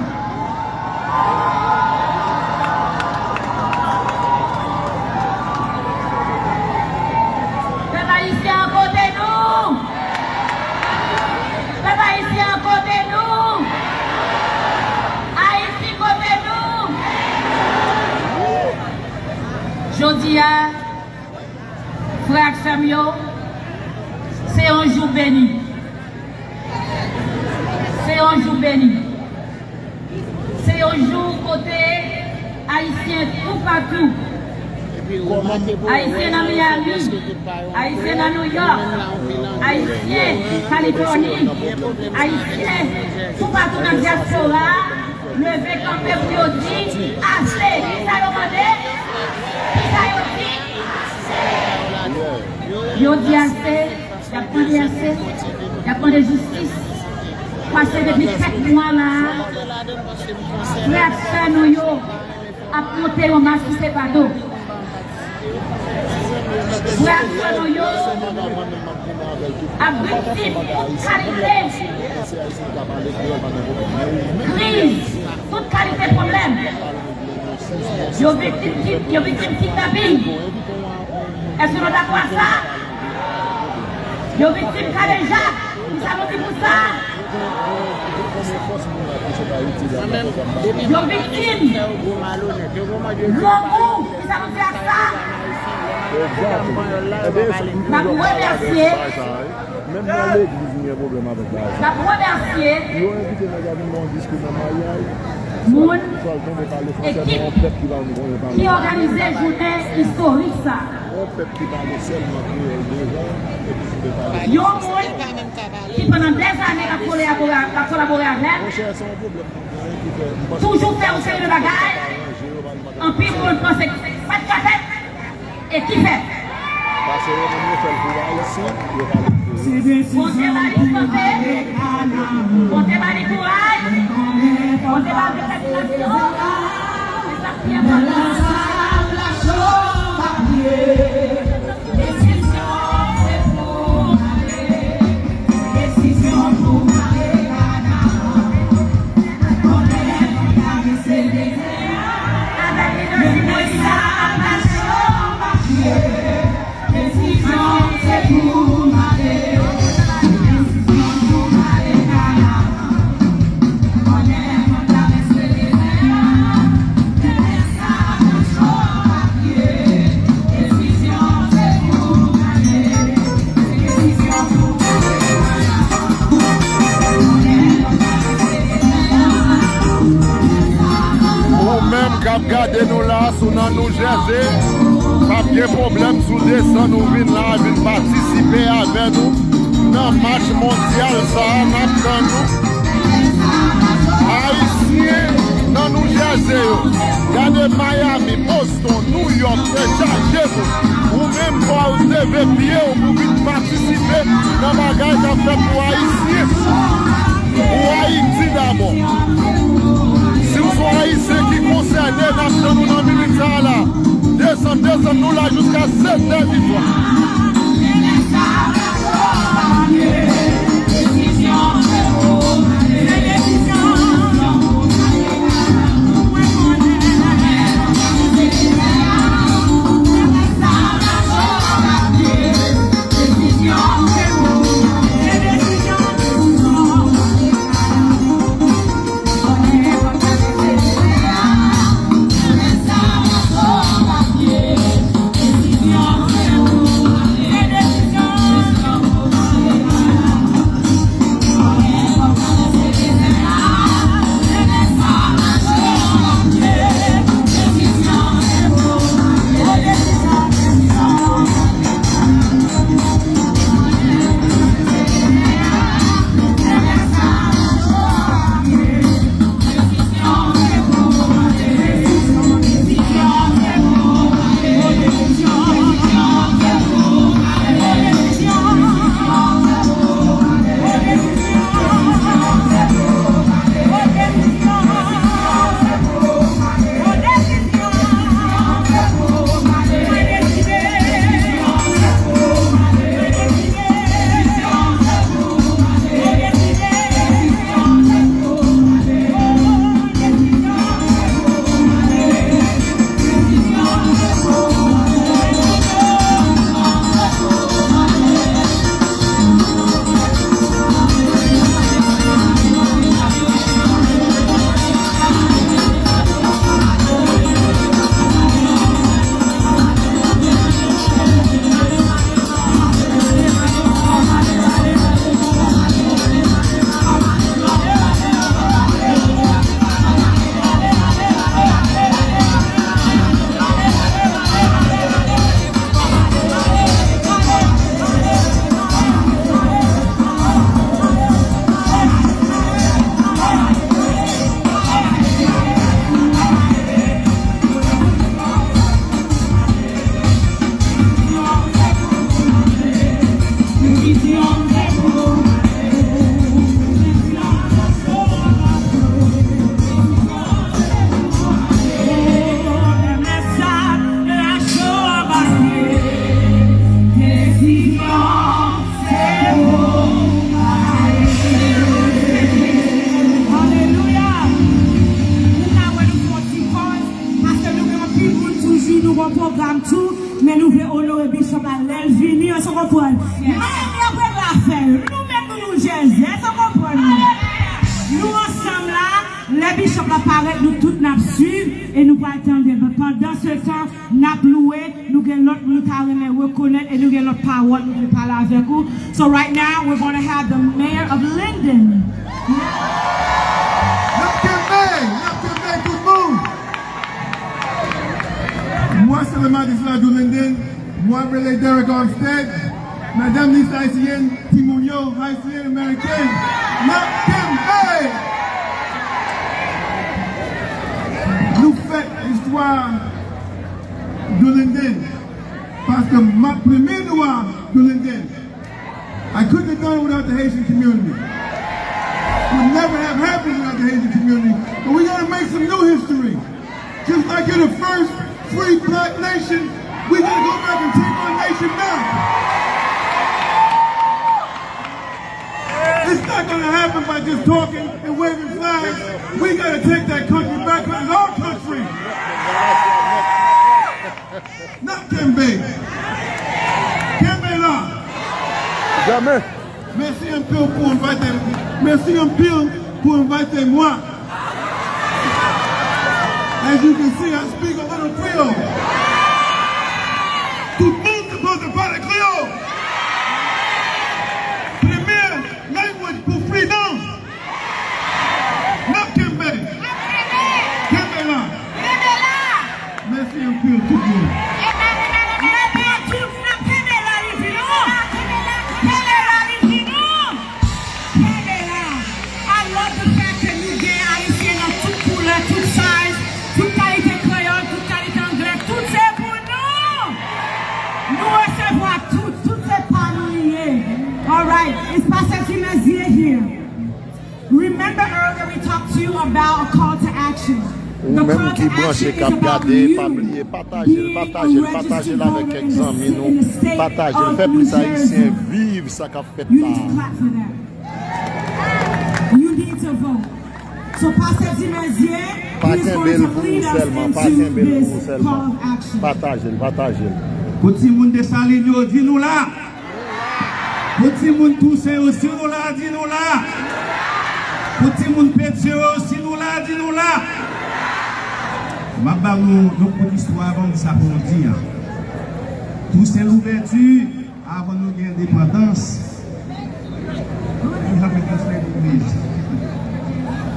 Pèp ayisyen an kote nou? Pèp ayisyen an kote nou? Ayiti kote nou? Jodi a, frè ak sè m yo, se yon jou beni. Se yon jou beni. Se yon jou kote Ayisyen toupatou, Ayisyen nan Miami, Ayisyen nan New York, Ayisyen Kalifòni, Ayisyen toupatou nan dyaspora a, leve kanpe pou yo di ase. Kisa yo mande? Kisa yo di? Yo di ase. Y ap mande ase, y ap mande jistis. Pase depi kèk mwa la a, frè ak sè nou yo ap monte yon mach sou Sepato. Frè ak sè nou yo ap viktim tout kalite kriz, tout kalite pwoblèm. Yo viktim kid-, yo viktim kidnaping. Èske nou dakò ak sa? Yo viktim kadejak. Kisa nou di pou sa? Yo viktim grangou. Kisa nou di ak sa? N ap remèsye. Menm nan legliz, nou gen pwoblèm avèk bagay sa. N ap remèsye. Yo envite nèg la vin nan yon diskou nan maryaj. Moun, ekip ki òganize jounen istorik sa. Yon pèp ki pale sèlman kreyòl deja, epi ki te pale. Yon moun ki pandan dèzane l ap kolabore, l ap kolabore avè m, toujou fè yon seri de bagay, anpil moun panse pa t ka fèt, e ki fèt. Paske yo menm yo fè l pou Ayisyen, yo pale pou yo. Bondye ba li sante. Bondye ba li kouraj. Bondye ba l detèminasyon. Se sa k pi enpòtan. Ou menm k ap gade nou la, si w nan New Jersey, p ap gen pwoblèm si w desann, ou vin la, vin patisipe avè nou nan mach mondyal sa a, n ap tann nou. Ayisyen nan New Jersey yo, gade Miami, Boston, New York, se chaje moun. Ou menm fò w leve pye w pou vin patisipe nan bagay k ap fèt pou Ayisyen. Pou Ayiti dabò. Si w se yon Ayisyen ki konsène, n ap tann ou nan minit sa a la. Desann, desann, nou la jiska sèt è di swa. onore Bishop la lè l vini, èske w konprann? Miami ap regle afè yo. Nou menm nou, nou jèzè, èske w konprann nou? Nou ansanm la, lè Bishop la parèt, nou tout n ap swiv e nou pral tande l. But pandan se tan, n ap louwe, nou gen lòt moun nou ta renmen rekonèt e nou gen lòt pawòl nou vle pale avèk ou. So right now, we're gonna have the mayor of Linden. N ap kenbe, n ap kenbe tout moun. Mwen se le magistrat de Linden, mwen rele Derek Armstead, madanm Miss Haitienne, timoun yo, Haitian American, n ap kenbe! Nou fèt istwa de Linden, paske m ap premye nwa de Linden. I couldn't have done it without the Haitian community. Would never have happened without the Haitian community. But we gotta make some new history. Just like you're the first free black nation, we gotta go back and take our nation back. It's not gonna happen by just talking and waving flags. We gotta take that country back, 'cause it's our country. N ap kenbe. Kenbe la. Jamè. Mèsi anpil pou envite m. Mèsi anpil pou envite mwen. As you can see, I speak a little Creole. Tout moun sipoze pale kreyòl. Premye language pou freedom. N ap kenbe. Kenbe la. Mèsi anpil tout moun. Kenbe la, li vin non. Kenbe la, li vin non. Kenbe la. I love the fact that nou gen Ayisyen nan tout koulè, tout size, tout kalite kreyòl, tout kalite anglè, tout se pou nou. Nou resevwa tout, tout se pa nou li ye. All right, is Pastor Timezye here? Remember earlier we talked to you about a call to action. Ou menm ki branche, k ap gade, pa bliye pataje l, pataje l, pataje l avèk kèk zanmi nou. Pataje l, fè plis Ayisyen viv sa k ap fèt la. You need to vote. So Pastor Timezye, pa kenbe l pou ou sèlman, pa kenbe l pou ou sèlman. Pataje l, pataje l. Pou timoun Desalin yo, di nou la. Pou timoun Tousen yo, si nou la, di nou la. Pou timoun Petye yo, si nou la, di nou la. M ap ba nou yon kout istwa avan m di sa pou nou di a. Tousen Louvèti, avan nou gen endepandans.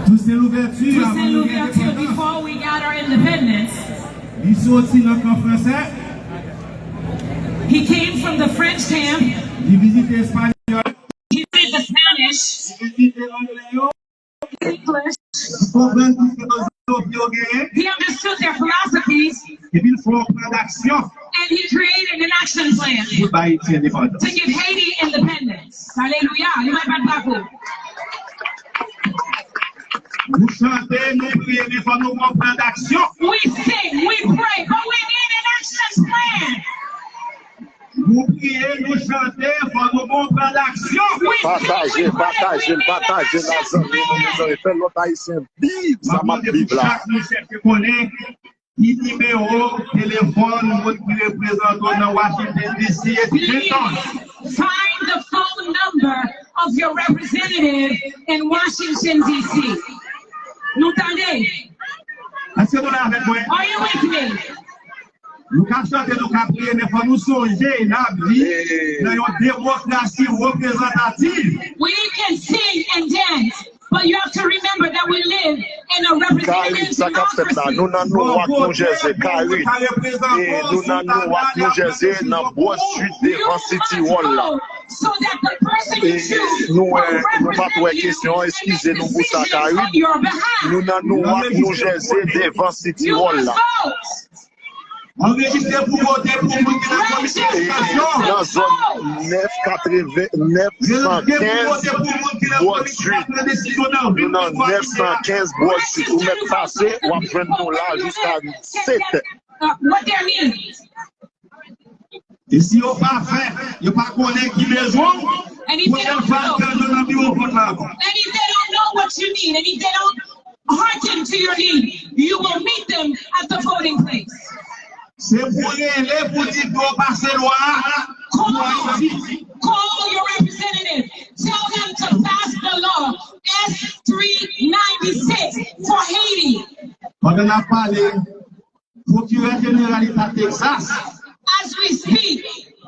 Tousen Louvèti, avan nou gen endepandans. Before we got our independence, li soti nan kan fransè. He came from the French camp. Li vizite Espanyòl. He visited the Spanish. Li vizite Anglè yo. English. Li konprann ki filozofi yo genyen. He understood their philosophies. Epi l fè yon plan d'aksyon. And he created an action plan. Pou bay Ayiti endepandans. To give Haiti independence. Alelouya. Li bay bat bravo. Nou chante, nou priye, men fò nou gon plan d'aksyon. We sing, we pray, but we need an action plan. Nou priye, nou chante, fò nou gon plan d'aksyon. Pataje, pataje l, pataje l a zanmi nou, mezanmi. Fè lòt Ayisyen viv sa m ap viv la. Chak nou chèche konnen ki nimewo telefòn moun ki reprezante w nan Washington D C, Clinton. Find the phone number of your representative in Washington D C. Nou tande? Èske nou la avèk mwen? Are you with me? Nou ka chante, nou ka priye, men fò nou sonje n ap viv nan yon demokrasi reprezantativ. We can sing and dance, but you have to remember that we live in a representative democracy. Sa k ap fèt la, nou nan Nowak, New Jersey, Kari. E nou nan Nowak, New Jersey, nan Broad Street, devan City Hall la. E nou wè, nou pa t wè kesyon an, eskize nou pou sa, Kari. Nou nan Nowak, New Jersey, devan City Hall la. Anrejistre pou vote pou moun ki nan komite edikasyon. Nan zòn nèf katreven, nèf san kenz Broad Street. Nou nan nèf san kenz Broad Street. Ou mèt pase, w ap jwenn nou la jiska sèt è. E si yo pa fè, yo pa konnen ki bezwen w, pwochèn fwa, al jwenn yo nan biwo vòt la ankò. And if they don't know what you need, and if they don't hearken to your need, you will meet them at the voting place. Se pou rele pou di dlo pase lwa a pou Ayiti. Call your representative. Tell them to pass the law S three ninety-six for Haiti. Pandan n ap pale, Pwokirè Jeneral Eta Texas. As we speak,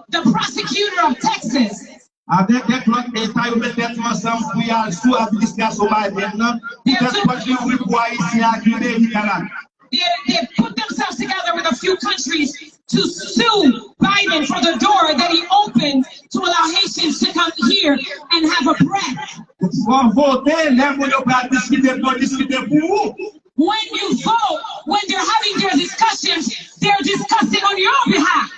the prosecutor of Texas. Avèk kèk lòt eta yo met tèt yo ansanm pou y al sou administrasyon Biden nan poutèt pòt li ouvri pou Ayisyen ak Iberik Arabi. They, they put themselves together with a few countries to sue Biden for the door that he opened to allow Haitians to come here and have a breath. Fò vote lè moun yo pral diskite pou yo diskite pou ou. When you vote, when they're having their discussions, they're discussing on your behalf.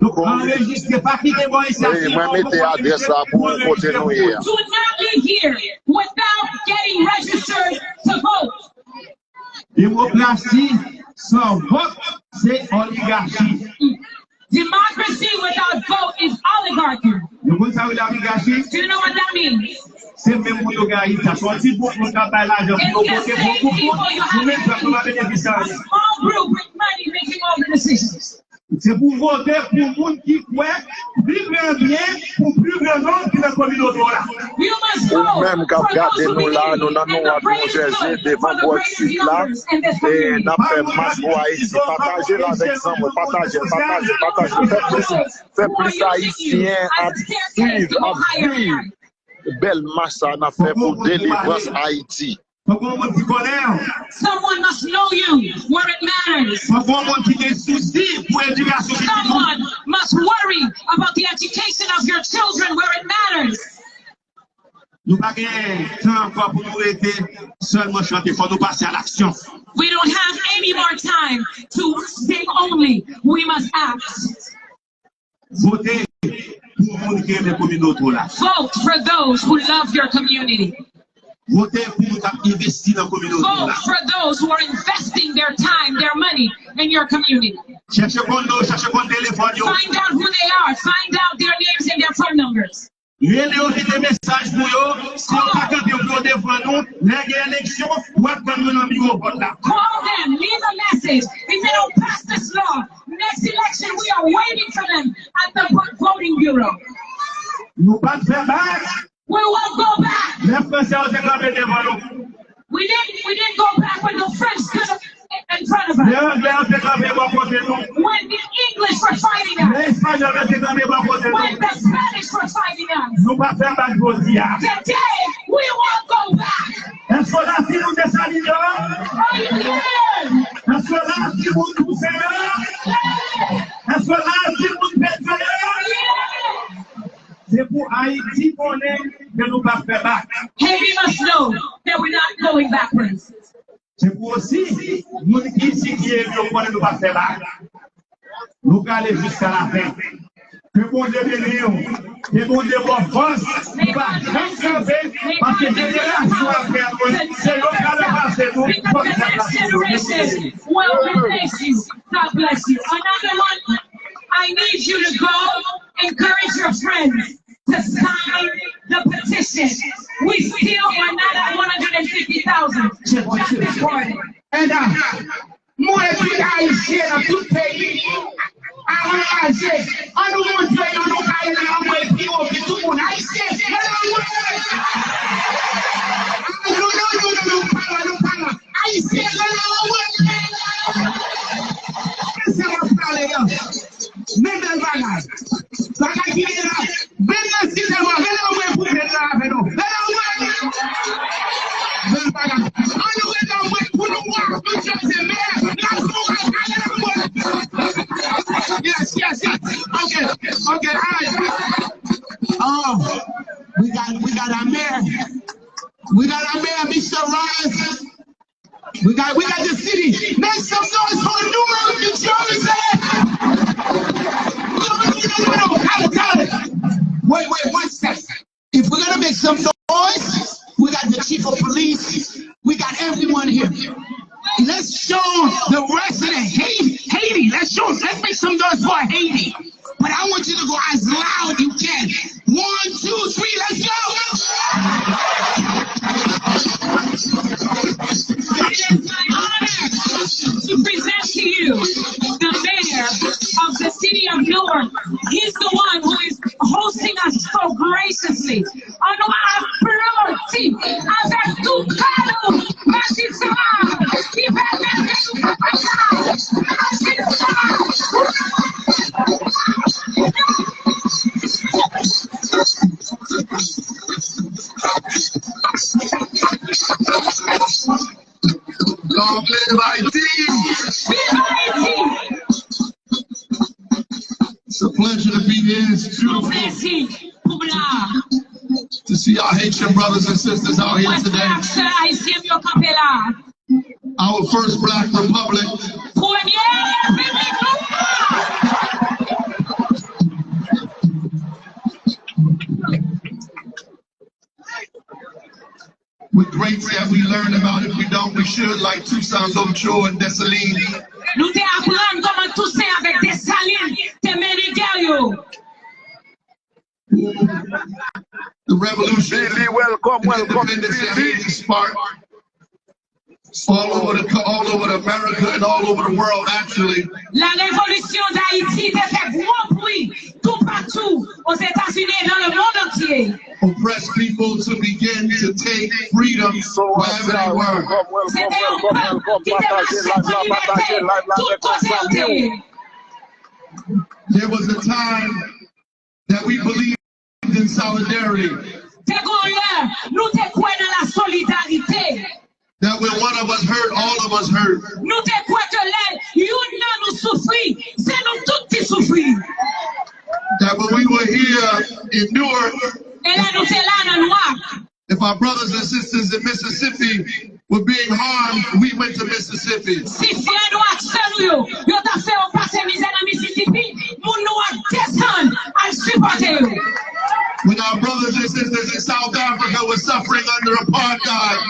Donk, anrejistre, pa kite bò isi a. Wi, mwen mete adrès la pou kote nou ye a. Do not leave here without getting registered to vote. Demokrasi san vòt se oligachi. Democracy without vote is oligarchy. Nou konn sa rele oligachi? Do you know what that means? Se menm moun yo gen Ayiti a. Se yon ti gwoup moun k ap bay lajan pou yo vote pou yon gwoup moun, nou menm pèp nou pa benefisye anyen. Se pou vote pou moun ki kwè pli gran byen pou pli gran nonm ki nan kominote w la. Ou menm k ap gade nou la, nou nan Nowad New Jersey, devan Broad Street la, e n ap fè mach pou Ayiti. Pataje l avèk zanmi w, pataje l, pataje l, pataje l. Fè plis, fè plis Ayisyen ap swiv, ap viv bèl mach sa a n ap fè pou delivrans Ayiti. Fòk gen yon moun ki konnen w. Someone must know you where it matters. Fòk gen yon moun ki gen sousi pou edikasyon pitit ou. Someone must worry about the education of your children where it matters. Nou pa gen tan ankò pou nou rete sèlman chante. Fò nou pase a laksyon. We don't have any more time to sing only. We must act. Vote pou moun ki renmen kominote w la. Vote for those who love your community. Vote pou moun k ap envesti nan kominote w la. Vote for those who are investing their time, their money in your community. Chèche konn non yo, chèche konn telefòn yo. Find out who they are. Find out their names and their phone numbers. Rele yo, kite mesaj pou yo. Si yo pa kanpe pou yo defann ou, lè gen eleksyon, w ap tann yo nan biwo vòt la. Call them, leave a message. If they don't pass this law, next election, we are waiting for them at the voting bureau. Nou p ap fè bak. We won't go back. Lè Fransè yo te kanpe devan nou. We didn't, we didn't go back when the French stood up in front of us. Lè Anglè yo te kanpe bò kote nou. When the English were fighting us. Lè Espanyòl yo te kanpe bò kote nou. When the Spanish were fighting us. Nou pa fè bak jodi a. Today, we won't go back. Èske w la di nou Desalin yo? Are you here? Èske w la di nou Tousen yo? Èske w la di nou Petyon yo? Se pou Ayiti konnen ke nou p ap fè bak. Haiti must know that we're not going backwards. Se pou osi moun ki isi ki ede yo konnen nou p ap fè bak. Nou prale jiska lafen. Ke Bondye beni w. Ke Bondye ba w fòs pou w pa janm kanpe, paske jenerasyon apre nou, se yo k pral ranplase nou, fòk pèp la sou yo. Bondye beni w. God bless you. Another one, I need you to go encourage your friends to sign the petition. We still are not at one hundred fifty thousand. Just recorded. Mwen tout Ayisyen nan tout peyi a anraje. An nou montre yo nou ka ale anmwe pi wo ke tout moun. Ayisyen, rele anmwe! Non, non, non, non, non, pa la, non, pa la. Ayisyen, rele anmwe! Mesye w ap pale an. Men bèl bagay. Bagay ki gen la. Bèl nan site mwen. Rele anmwe pou bèl la avè nou. Rele anmwe. Bèl bagay. An nou rele anmwe pou nou wè. Mesye, se mè. N ap fè yon bagay. Rele anmwe. Yes, yes, yes. Ok. Ok, alright. Oh, we got, we got our mayor. We got our mayor, Mister Rice. We got, we got the city. Make some noise for Newark, New Jersey. No, no, no, no, no. Out of town. Wait, wait, one second. If we're gonna make some noise, we got the chief of police. We got everyone here. Let's show the rest of the Haiti. Haiti. Let's show. Let's make some noise for Haiti. But I want you to go as loud you can. One, two, three, let's go! It is my honor to present to you the mayor He's the one who is hosting us so graciously. Ann nou aplodi avèk tout kè nou majistra ki pèmèt ke nou kapab la. Majistra! Long live Haiti! Viv Ayiti! It's a pleasure to be here. It's beautiful to see our Haitian brothers and sisters out here today. Our first Black Republic. Premye repiblik nou an. With greats that we learned about, if we don't, we should, like Toussaint Louverture and Dessalines. Nou te aprann kòman Tousen avèk Desalin te mennen gè yo. The revolution, Billy, welcome, welcome, independence that Billy. Haiti sparked all over the, all over America and all over the world, actually. La revolisyon Dayiti te fè gwo bri toupatou Ozetazini e nan lemonn antye. Oppressed people to begin to take freedom wherever they were. Se te yon pèp ki te mache pou libète tout kote yo te ye. There was a time that we believed in solidarity. Te gen yon lè, nou te kwè nan la solidarite. That when one of us hurt, all of us hurt. Nou te kwè ke lè youn nan nou soufri, se nou tout ki soufri. That when we were here in Newark, E lè nou te la nan Newark, if our brothers and sisters in Mississippi were being harmed, we went to Mississippi. Si frè nou ak sè nou yo, yo t ap fè yo pase mizè nan Mississippi, moun nou an desann al sipòte yo. When our brothers and sisters in South Africa were suffering under apartheid,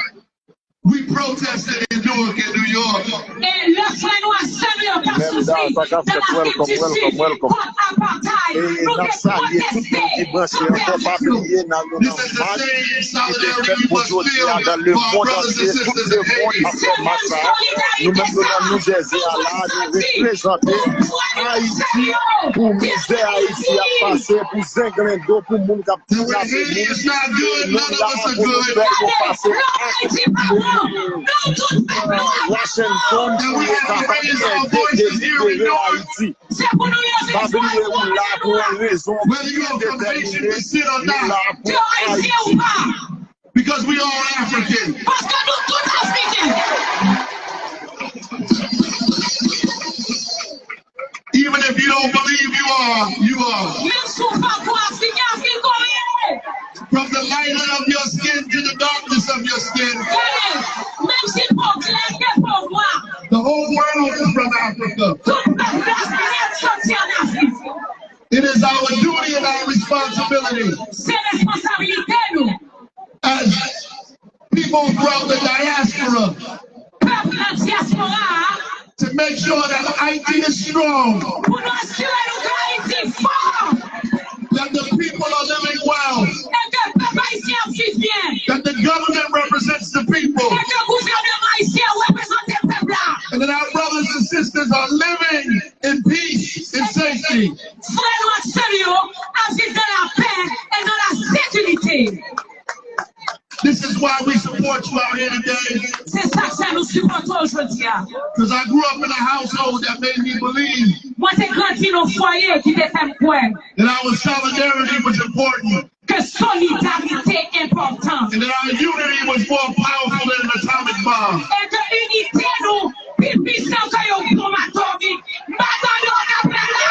we protested in Newark and New York. E lè frè nou ak sè nou yo t ap soufri nan Afrik di Sid kont apartheid, nou te pwoteste nan Pèp la. This is the same solidarity we must feel for our brothers and sisters in Haiti. Se menm solidarite sa nou santi pou frè nou ak sè nou yo ki an Ayiti. That when Haiti is not good, none of us are good. Gade, lòt Ayiti pa bon, nou tout pèp nou an pèp nou an. That we have to raise our voices here in Newark. Se pou nou leve vwa nou, whether you are from Haitian descent or not. Ke w ayisyen ou pa. Because we all African. Paske nou tout Afriken. Even if you don't believe you are, you are. Menm si w pa kwè Afriken, Afriken w ye. From the light of your skin to the darkness of your skin. Gade, menm si po w klè ke po w nwa. The whole world is from Africa. Tout pèp la nèt soti ann Afrik. It is our duty and our responsibility. Se responsabilite nou. As people throughout the diaspora, pèp nan dyaspora a, to make sure that Haiti is strong, pou nou asire nou ke Ayiti fò, that the people are living well, e ke pèp ayisyen ap viv byen, that the government represents the people, e ke gouvènman ayisyen an reprezante pèp la, and that our brothers and sisters are living in peace, in safety. Frè nou ak sè nou yo ap viv nan lapè e nan lasekirite. This is why we support you out here today. Se sa k fè nou sipòte w jodi a. Because I grew up in a household that made me believe. Mwen te grandi nan yon fwaye ki te fè m kwè that our solidarity was important. Ke solidarite enpòtan. And that our unity was more powerful than an atomic bomb. E ke inite nou pi pwisan ke yon bonm atomik. M pa tande yon apèl la.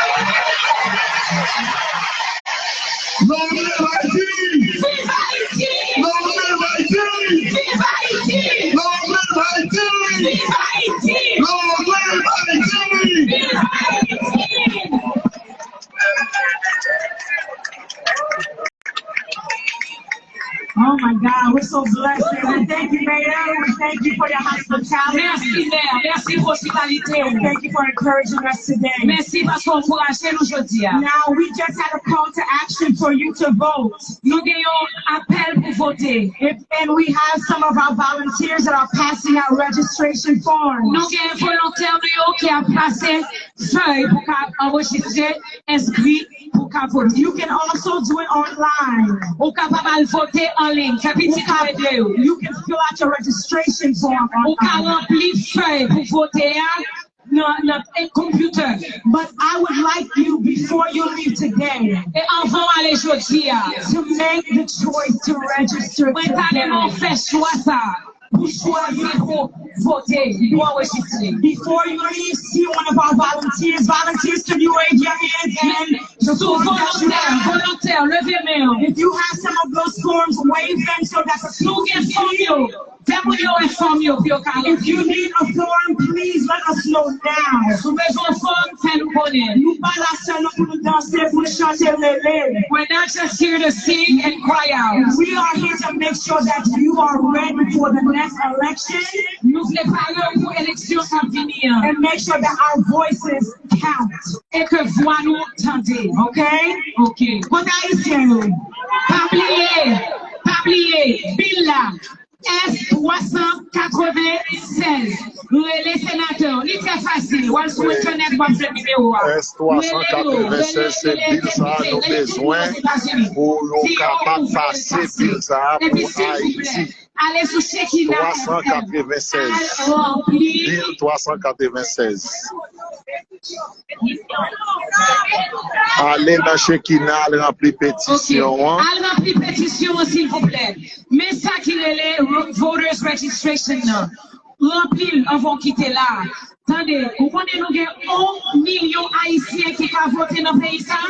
Long live Haiti! Viv Ayiti! Long live Haiti! Viv Ayiti! Long live Haiti! Viv Ayiti! Long live Haiti! Viv Ayiti! Oh my God, we're so blessed. We thank you, Mayor. We thank you for your hospitality. Mèsi, Mè. Mèsi pou ospitalite w. Thank you for encouraging us today. Mèsi paske w ankouraje nou jodi a. Now, we just had a call to action for you to vote. Nou gen yon apèl pou vote. If, and we have some of our volunteers that are passing out registration forms. Nou gen volontè nou yo ki ap pase fèy pou ka anrejistre, enskri, pou ka vote. You can also do it online. Ou kapab al vote an liy. Fè pitit ou ede w. You can fill out your registration form online. Ou ka ranpli fèy pou vote a nan, nan, eh, computer. But I would like you, before you leave today, E anvan w ale jodi a, to make the choice to register today. Mwen ta renmen w fè chwa sa a pou chwazi pou vote, pou anrejistre. Before you leave, see one of our volunteers. Volunteers, can you wave your hands and the forms that you have? Volontè, leve men w. If you have some of those forms, wave them so that the people can see. Si w gen fòm yo, fè moun yo wè fòm yo pou yo ka. If you need a form, please let us know now. Si w bezwen yon fòm, fè nou konnen. Nou pa la sèlman pou nou danse, pou nou chante, rele. We're not just here to sing and cry out. We are here to make sure that you are ready for the next election. Nou vle pare w pou eleksyon k ap vini an. And make sure that our voices count. E ke vwa nou tande. Okay? Ok. Kote Ayisyen yo? Pa bliye, pa bliye, bil la. S twa san katrevennsèz. Rele senatè w. Li trè fasil. W al sou entènèt, w ap jwenn nimewo a. S twa san katrevennsèz, se bil sa a nou bezwen pou nou kapab pase bil sa a pou Ayiti. Ale sou Shekina F M. Twa san katrevennsèz. Al ranpli. Bil twa san katrevennsèz. Ale nan Shekina, al ranpli petisyon an. Ok. Al ranpli petisyon an, silvouplè. Men sa ki rele ro-, voters registration nan. Ranpli l anvan w kite la. Tande, ou konnen nou gen yon milyon Ayisyen ki ka vote nan peyi sa?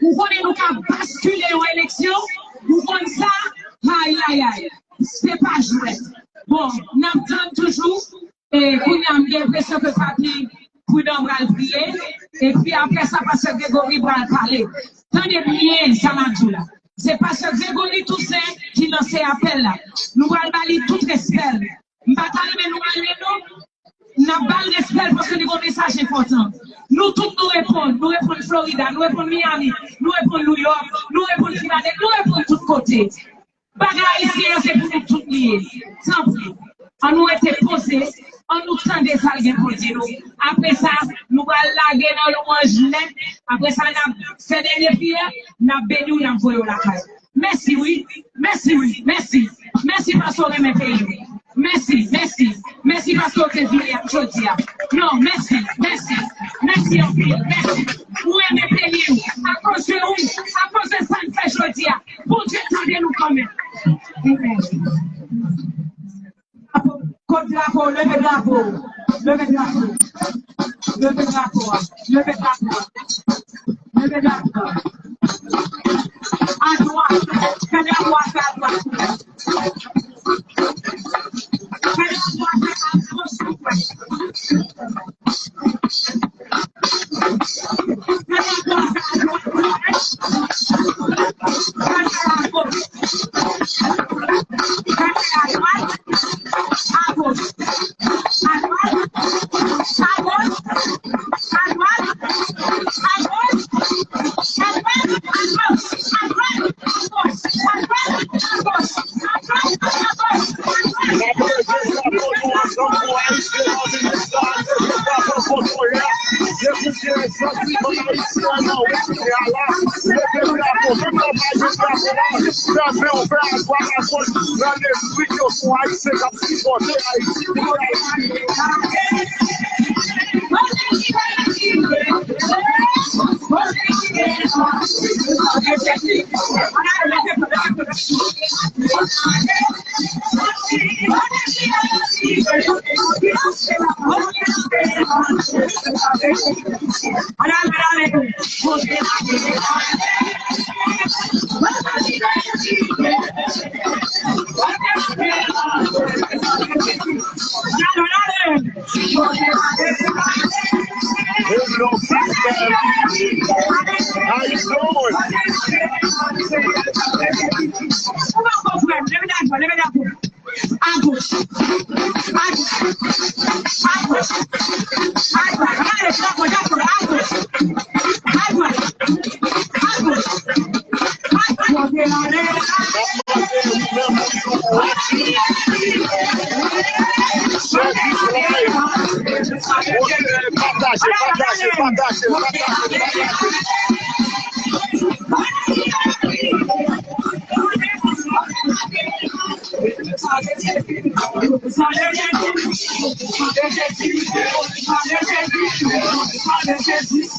Ou konnen nou ka baskile yon eleksyon? Ou konn sa? Ayayay. Se pa jwèt. Bon, n ap tann toujou. E kounye a, m gen enpresyon ke Papi Pridan pral priye. Epi apre sa, Pastè Gregory pral pale. Tande byen sa m ap di w la. Se Pastè Gregory Toussaint ki lanse apèl la. Nou pral ba li tout respè l. M pa ta renmen nou ale non. N ap ba l respè l paske li gen yon mesaj enpòtan. Nou tout nou reponn. Nou reponn Florida, nou reponn Miami, nou reponn New York, nou reponn Filadèlfi, nou reponn tout kote. Bagay Ayisyen an se pou nou tout li ye. Tanpri, ann nou rete poze, ann nou tande sa l gen pou l di nou. Apre sa, nou pral lage nan lwanj nèt. Apre sa, n ap fè dènye priyè, n ap beni w, n ap voye w lakay. Mèsi wi, mèsi wi, mèsi. Mèsi paske w renmen peyi w. Mèsi, mèsi, mèsi paske w te vini jodi a. Non, mèsi, mèsi, mèsi anpil, mèsi. Ou renmen peyi w, akoz de ou, akoz de sa n fè jodi a. Bondye tande nou kanmenm. Kot drapo, leve drapo, leve drapo, leve drapo a, leve drapo a, leve drapo a. Adwat, fè drapo a fè adwat. Fè drapo a fè agoch, silvouplè. Hello, sister. How you doing? Leve drapo. Agoch. Agoch. Agoch. Agoch. Agoch. Agoch. Agoch. Agoch. Pataje, pataje, pataje, pataje, pataje.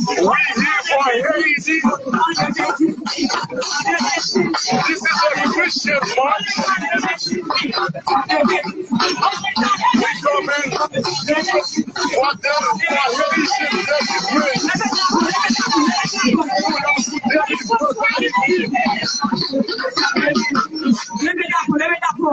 We here for Haiti. This is a Christian march. We coming for them, for Haitian desecration. Leve drapo, leve drapo.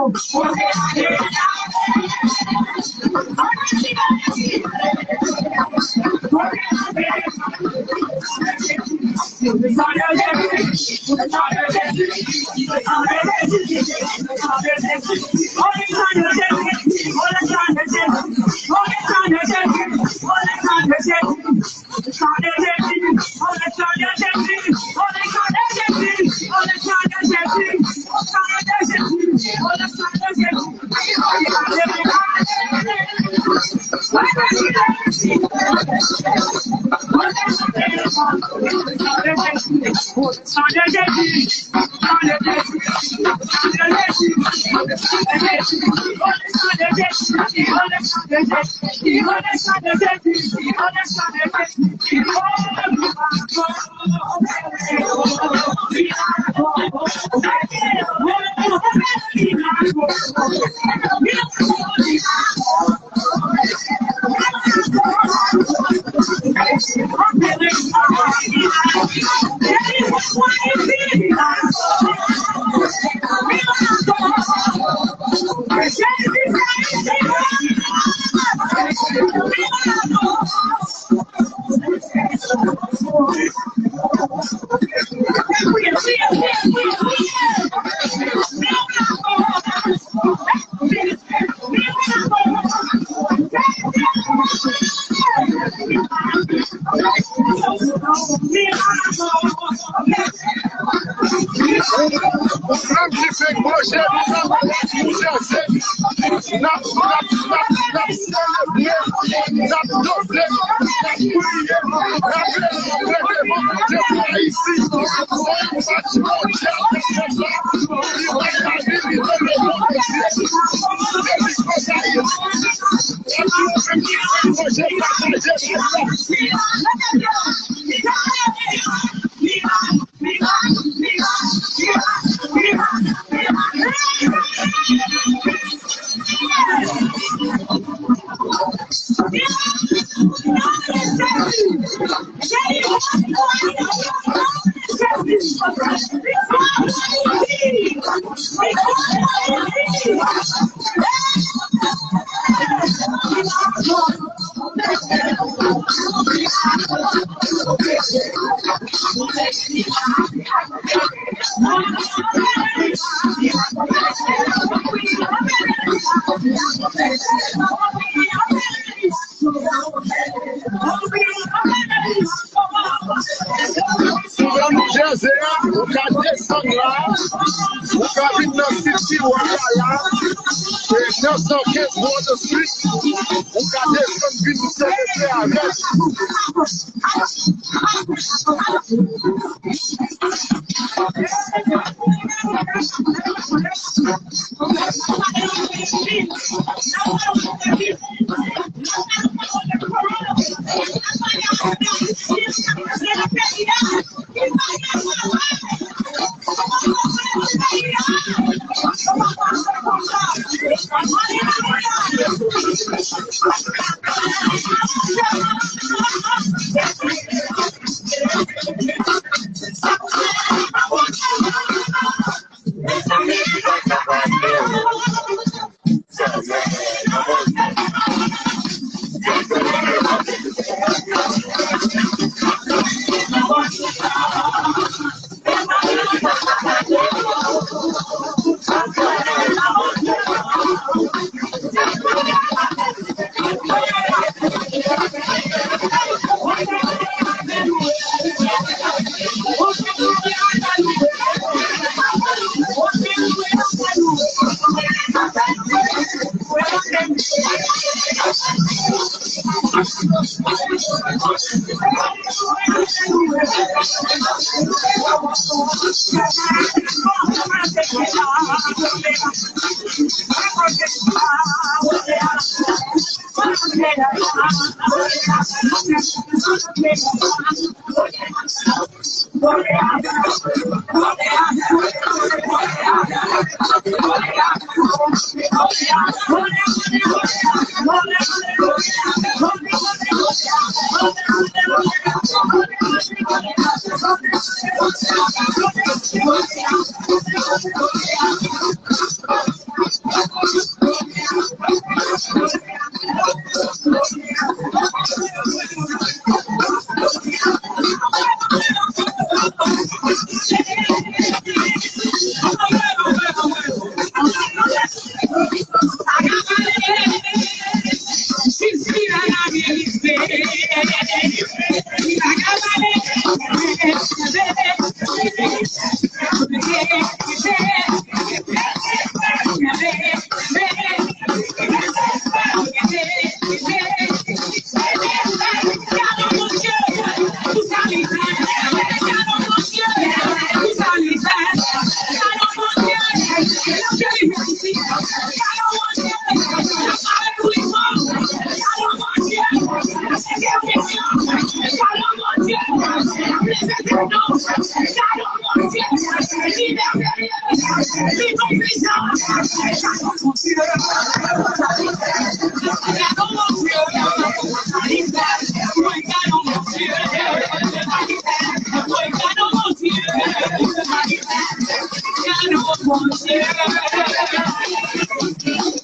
Ou menm ki fenk manje, nou nan manje, nou chèche. N ap, n ap, n ap, n ap selebre, n ap danse, n ap kriye, n ap rele Bondye pou Ayiti. Se yon match mondyal k ap fèt la. Li pa ka vin, li tonbe pou Bondye. Depi konsa, Ayiti. Epi ou menm ki fenk manje, pataje live la. Sou Gran Nouyèze a, ou ka desann la, ou ka vin nan City Walk la, e nan san kenz Water Street, ou ka desann vin selebre avèk nou.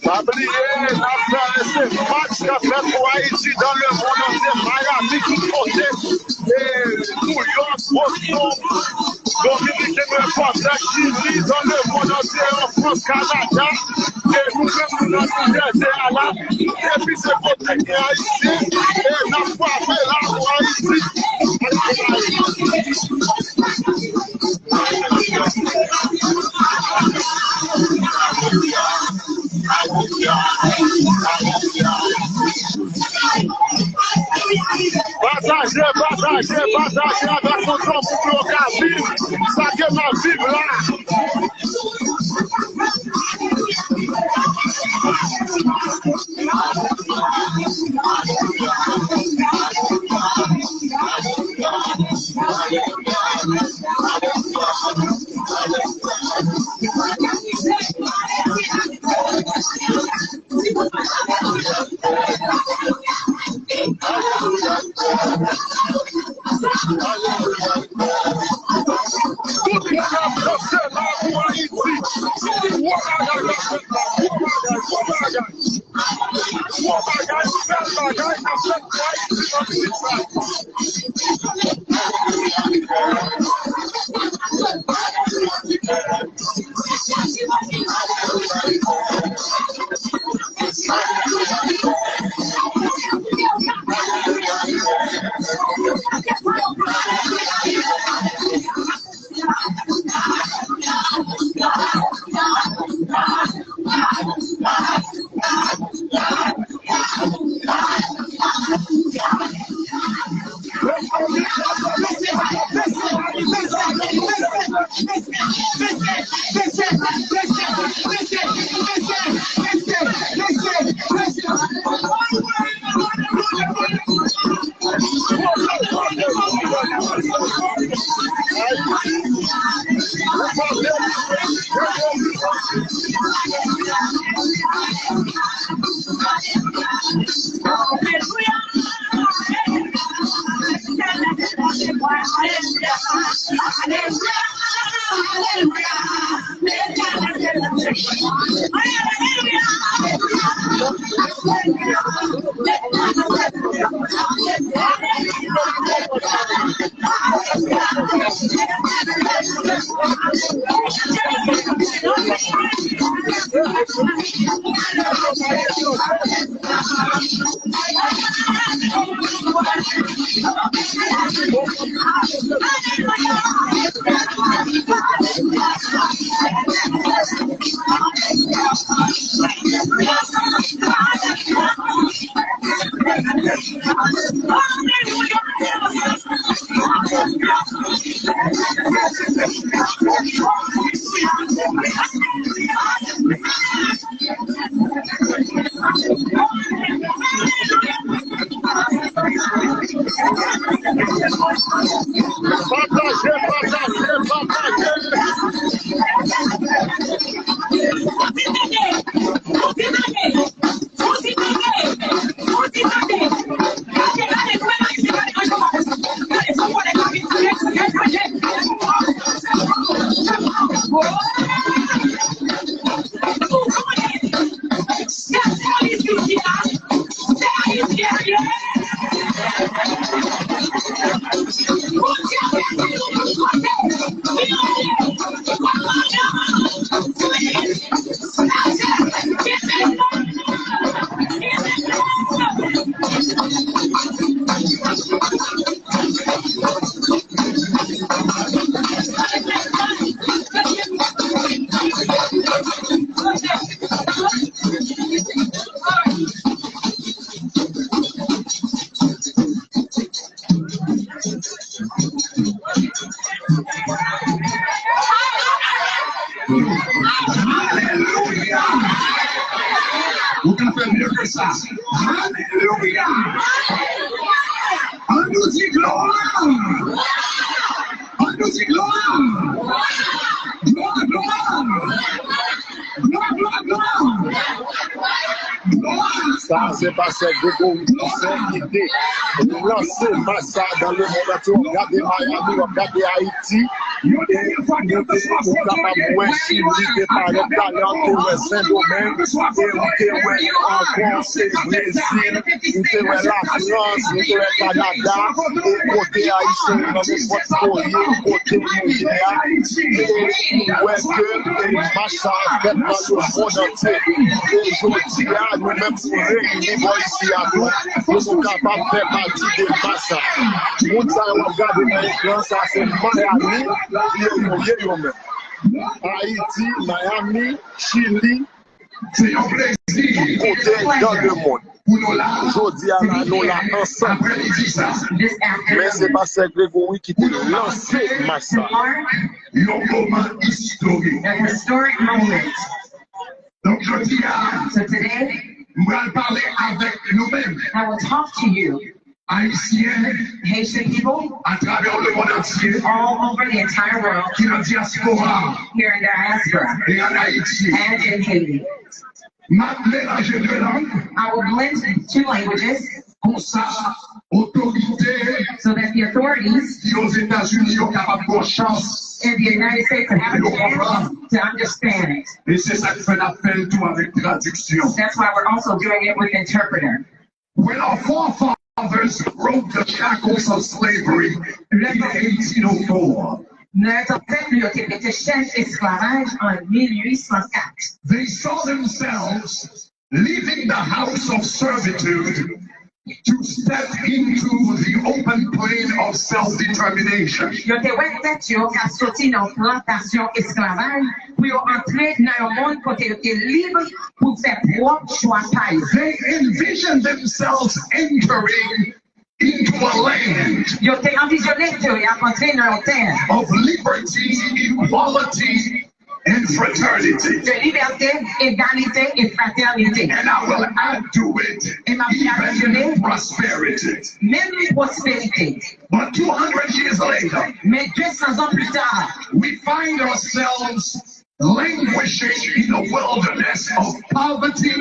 Pa bliye, n ap travèse match k ap fèt pou Ayiti dans le monde entier, Miami, tout kote, e New York, Boston, Dominiken Repiblik, Chili, dans le monde entier, an Frans, Kanada, e nou menm nou nan Nouvèl Zeyland la, depi se kote gen Ayisyen, e n ap frape la pou Ayiti. Pataje, pataje, pataje avèk nou tankou pou yo ka viv sa ke n ap viv la. Tout moun ap danse la pou Ayiti. Gwo bagay k ap fèt la, gwo bagay, gwo bagay. Gwo bagay, bèl bagay k ap fèt pou Ayiti nan mizik sa. Pataje, pataje, pataje. Alelouya! Ou ka fè mye ke sa. Alelouya! Ann nou di glwa! Ann nou di glwa! Glwa, glwa! Glwa, glwa, glwa! Glwa! Sa se pastè Gregory Toussaint ki te lanse mas sa dans le monde entier. W ap gade Miami, w ap gade Ayiti. E nou te, ou kapab wè Chili te parèt talè, ou te wè Sendomeng, e ou te wè ankò, se Brezil, ou te wè Lafrans, ou te wè Kanada, e kote Ayisyen yo nan nenpòt kote yo ye, kote nou ye a, e ou wè ke, e, mas sa ap fèt nan lemonn antye. E jodi a, nou menm nou reyini bò isi a tou, pou nou kapab fè pati de mas sa. Moun sa yo w ap gade nan ekran sa, se Miami, yo, yo ye yo menm. Ayiti, Miami, Chili, tout kote dans le monde. Jodi a la, nou la ansanm. Men se pastè Gregory ki te lanse mas sa. Yon moman istorik. A historic moment. Donk, jodi a, So today, m pral pale avèk nou menm, I will talk to you, Ayisyen, Haitian people, atravè lemonn antye, all over the entire world, ki nan dyaspora, here in diaspora, e ann Ayiti. And in Haiti. M ap melanje de lang. I will blend two languages. Konsa, otorite, so that the authorities, ki Ozetazini yo kapab gen yon chans, in the United States, have a chance to understand. E se sa k fè n ap fè l tou avèk tradiksyon. That's why we're also doing it with interpreter. When our forefathers broke the shackles of slavery in eighteen oh four, Lè zansèt nou yo te pete chèn esklavaj an mil uit san kat, they saw themselves leaving the house of servitude to step into the open plain of self-determination. Yo te wè tèt yo k ap soti nan plantasyon esklavaj pou yo antre nan yon mond kote yo te lib pou fè pwòp chwa pa yo. They envisioned themselves entering into a land Yo te anvizyone ke y ap antre nan yon tè of liberty, equality, and fraternity. De libète, egalite e fratènite. And I will add to it, e m ap even adisyone prosperity. Menm pwosperite. But two hundred years later, Men de san zan pli ta, we find ourselves languishing in a wilderness of poverty,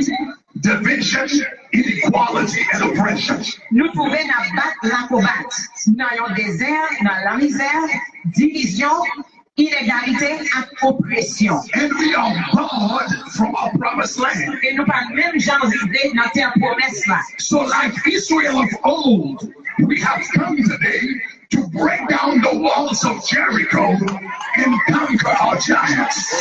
division, inequality, and oppression. Nou twouve n ap bat lakobat nan yon dezè, nan lamizè, divizyon, inegalite ak opresyon. And we are barred from our promised land. E nou pa menm jan rive nan tè pwomès la. So, like Israel of old, we have come today to break down the walls of Jericho and conquer our giants.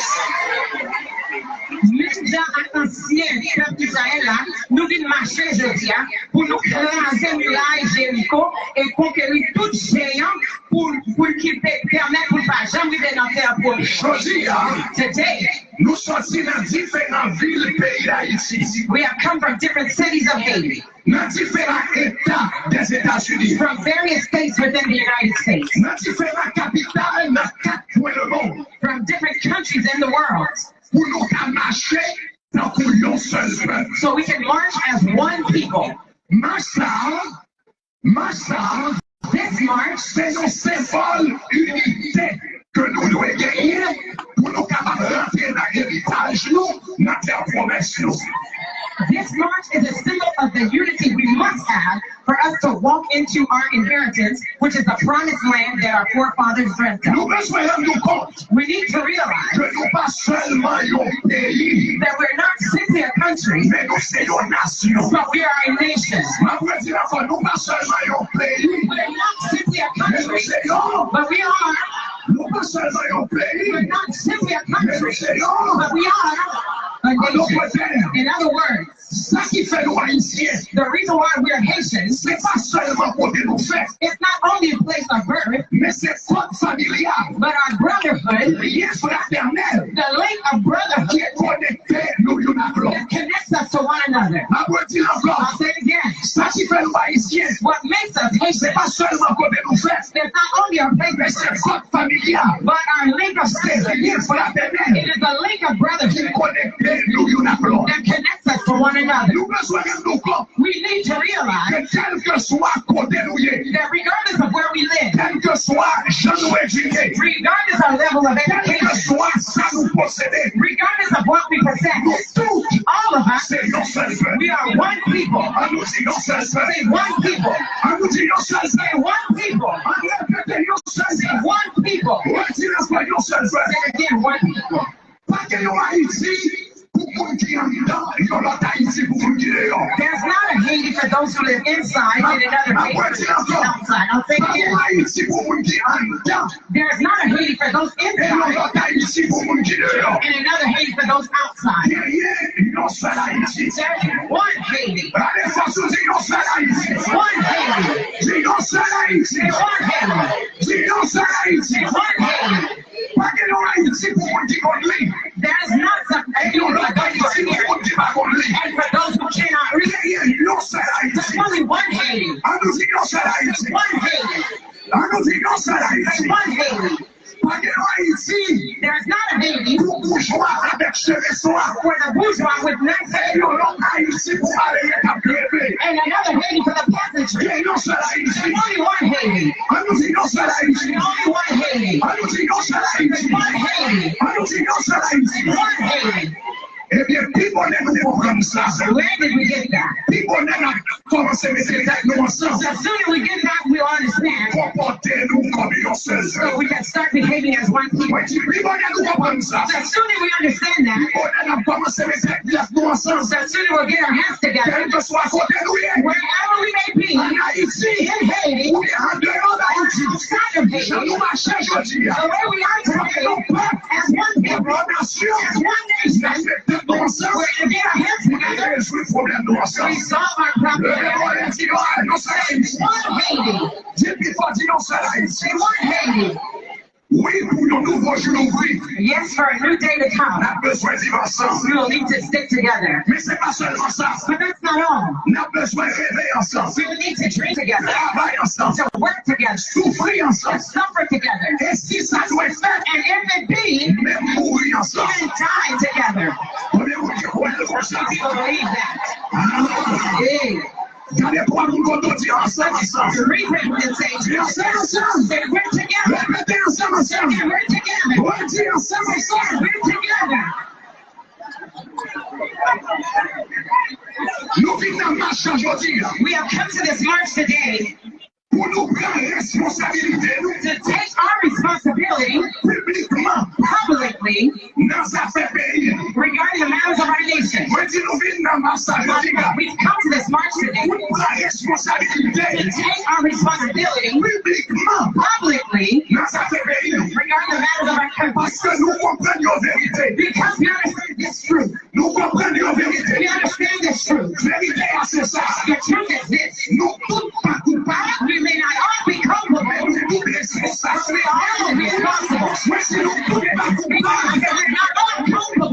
Menm jan ak ansyen pèp Izrayèl la, nou vin mache jodi a pou nou kraze miray Jeriko e konkeri tout jeyan pou, pou ki pe-, pèmèt pou n pa janm rive nan tè pwomès. Jodi a, Today, Nou sòti nan diferan vil peyi Dayiti. We have come from different cities of Haiti, Nan diferan eta Dèzetazini. From various states within the United States, Nan diferan kapital nan kat kwen lemonn. From different countries in the world, Pou nou ka mache tankou yon sèl pèp. So we can march as one people. Mach sa a, mach sa a, This march se yon senbòl inite ke nou dwe genyen pou nou kapab rantre nan eritaj nou, nan tè pwomès nou. This march is a symbol of the unity we must have for us to walk into our inheritance, which is the promised land that our forefathers dreamt of. Nou bezwen rann nou kont We need to realize ke nou pa sèlman yon peyi, that we're not simply a country, men nou se yon nasyon. But we are a nation. M ap redi ankò, nou pa sèlman yon peyi, We're not simply a men nou country, se yon. But we are. Nou pa sèlman yon peyi, We're not simply a men nou country, se yon. But we are a An lòt nation. Tè, In other words, sa ki fè nou Ayisyen, the reason why we're Haitians, se pa sèlman kote nou fèt, it's not only a place of birth, men se kòd familyal, but our brotherhood, lyen fratènèl the link of brotherhood ki konekte nou youn ak lòt. That connects us to one another. M ap redi ankò, I'll say it again. Sa ki fè nou Ayisyen, What makes us se Haitian pa sèlman kote nou fèt, is not only our place men of se birth, kòd familyal, but our link of se lyen family. fratènèl It is the link of brotherhood ki konekte nou youn ak lòt. That connects us to one another. Nou bezwen rann nou kont We need to realize ke kèlkeswa kote nou ye, that regardless of where we live, kèlkeswa jan nou edike, regardless of level of education, kèlkeswa sa nou posede, regardless of what we possess, nou tout all of us, se yon sèl pèp. We are one people. An nou di yon sèl pèp. Say one people. An nou di yon sèl pèp. Say one people. An repete yon sèl Say pèp. One people. Redi ankò yon sèl pèp. Say again, one people. Pa gen yon Ayiti pou moun ki anndan, yon lòt Ayiti pou moun ki deyò. There's not a Haiti for those who live inside and another Haiti for those who live outside. I'll say it Pa gen yon again. Ayiti pou moun ki anndan, There's not a Haiti for those e yon inside lòt Ayiti pou moun ki deyò. and another Haiti for those outside. Genyen yon sèl Ayiti. There's one Haiti. Gade fòs ou di yon sèl Ayiti. One Haiti. Di yon sèl Ayiti. One Haiti. Di yon sèl Ayiti. One Haiti. Pa gen yon Ayiti pou moun ki konn li. There's not some E yon lòt Ayiti pou moun ki pa konn li. And for those who cannot read, Genyen yon sèl there's Ayiti. only one Haiti. An nou di yon sèl Ayiti. One Haiti. An nou di yon sèl Ayiti. One Haiti. Pa gen yon Ayiti There's not a Haiti pou boujwa avèk cheve swa. for the bourgeois with nice E hair. yon lòt Ayiti pou malere k ap greve. And another Haiti for the peasantry. Gen yon sèl Ayiti. There's only one Haiti. An nou di yon sèl Ayiti. There's only one Haiti. An nou di yon sèl Ayiti. One Haiti. An nou di yon sèl Ayiti. One Haiti. Ebyen, pi bonè nou konprann sa. Where did we get that? Pi bonè n ap kòmanse mete tèt nou ansanm. The sooner we get that, we'll understand. Konpòte nou kòm yon sèl So pèp. We can start behaving as one people. Mwen di, pi bonè nou konprann sa. The sooner we understand that, Pi bonè n ap kòmanse mete tèt nou ansanm. The sooner we'll get our heads together. Kèlkeswa kote nou ye. Wherever we may be, An Ayiti. In Haiti, Oubyen an deyò d Ayiti. Outside of Haiti, Jan nou mache jodi a. The way we are today, Yon pèp. As one people, Yon nasyon. As one nation, Mete tèt nou ansanm. We're to get our heads together. Rezoud pwoblèm nou ansanm. Resolve our Leve problems. vwa, di yon sèl Ayiti. One Haiti. Di pi fò, di yon sèl Ayiti. Say one Haiti. Wi, pou yon nouvo jou louvri. Yes, for a new day to come. N ap bezwen viv ansanm. We will need to stick together. Men se pa sèlman sa. But that's not all. N ap bezwen reve ansanm. We will need to dream together. Travay ansanm. To work together. Soufri ansanm. To suffer together. E si sa dwe fèt, And if it be, menm mouri ansanm. Even die together. Konbyen moun ki kwè l konsa? People believe that. Ah. Hey. Gade twa moun kote w di ansanm, ansanm. Three people can say, Di ansanm, ansanm. Say, we're together. Repete ansanm, ansanm. And we're together. Redi ansanm, ansanm. We're together. Nou vin nan mach la jodi a. We have come to this march today Pou nou pran responsabilite nou. To take our responsibility Piblikman. Publicly Nan zafè peyi nou. Regarding the matters of our nation. Mwen di nou vin nan mach la jodi a. We've come to this march today. Pou nou pran responsabilite. To take our responsibility. Piblikman. Publicly. Nan zafè peyi nou. Regarding the matters of our country. Paske nou konprann yon verite. Because we understand this truth. Nou konprann yon verite. We understand this truth. Verite a se sa. The truth is this. Nou tout pa koupab. We may not all be culpable, Men nou tout responsab. But we are all responsible. Mwen si nou tout pa koupab. Because if we're not all culpable,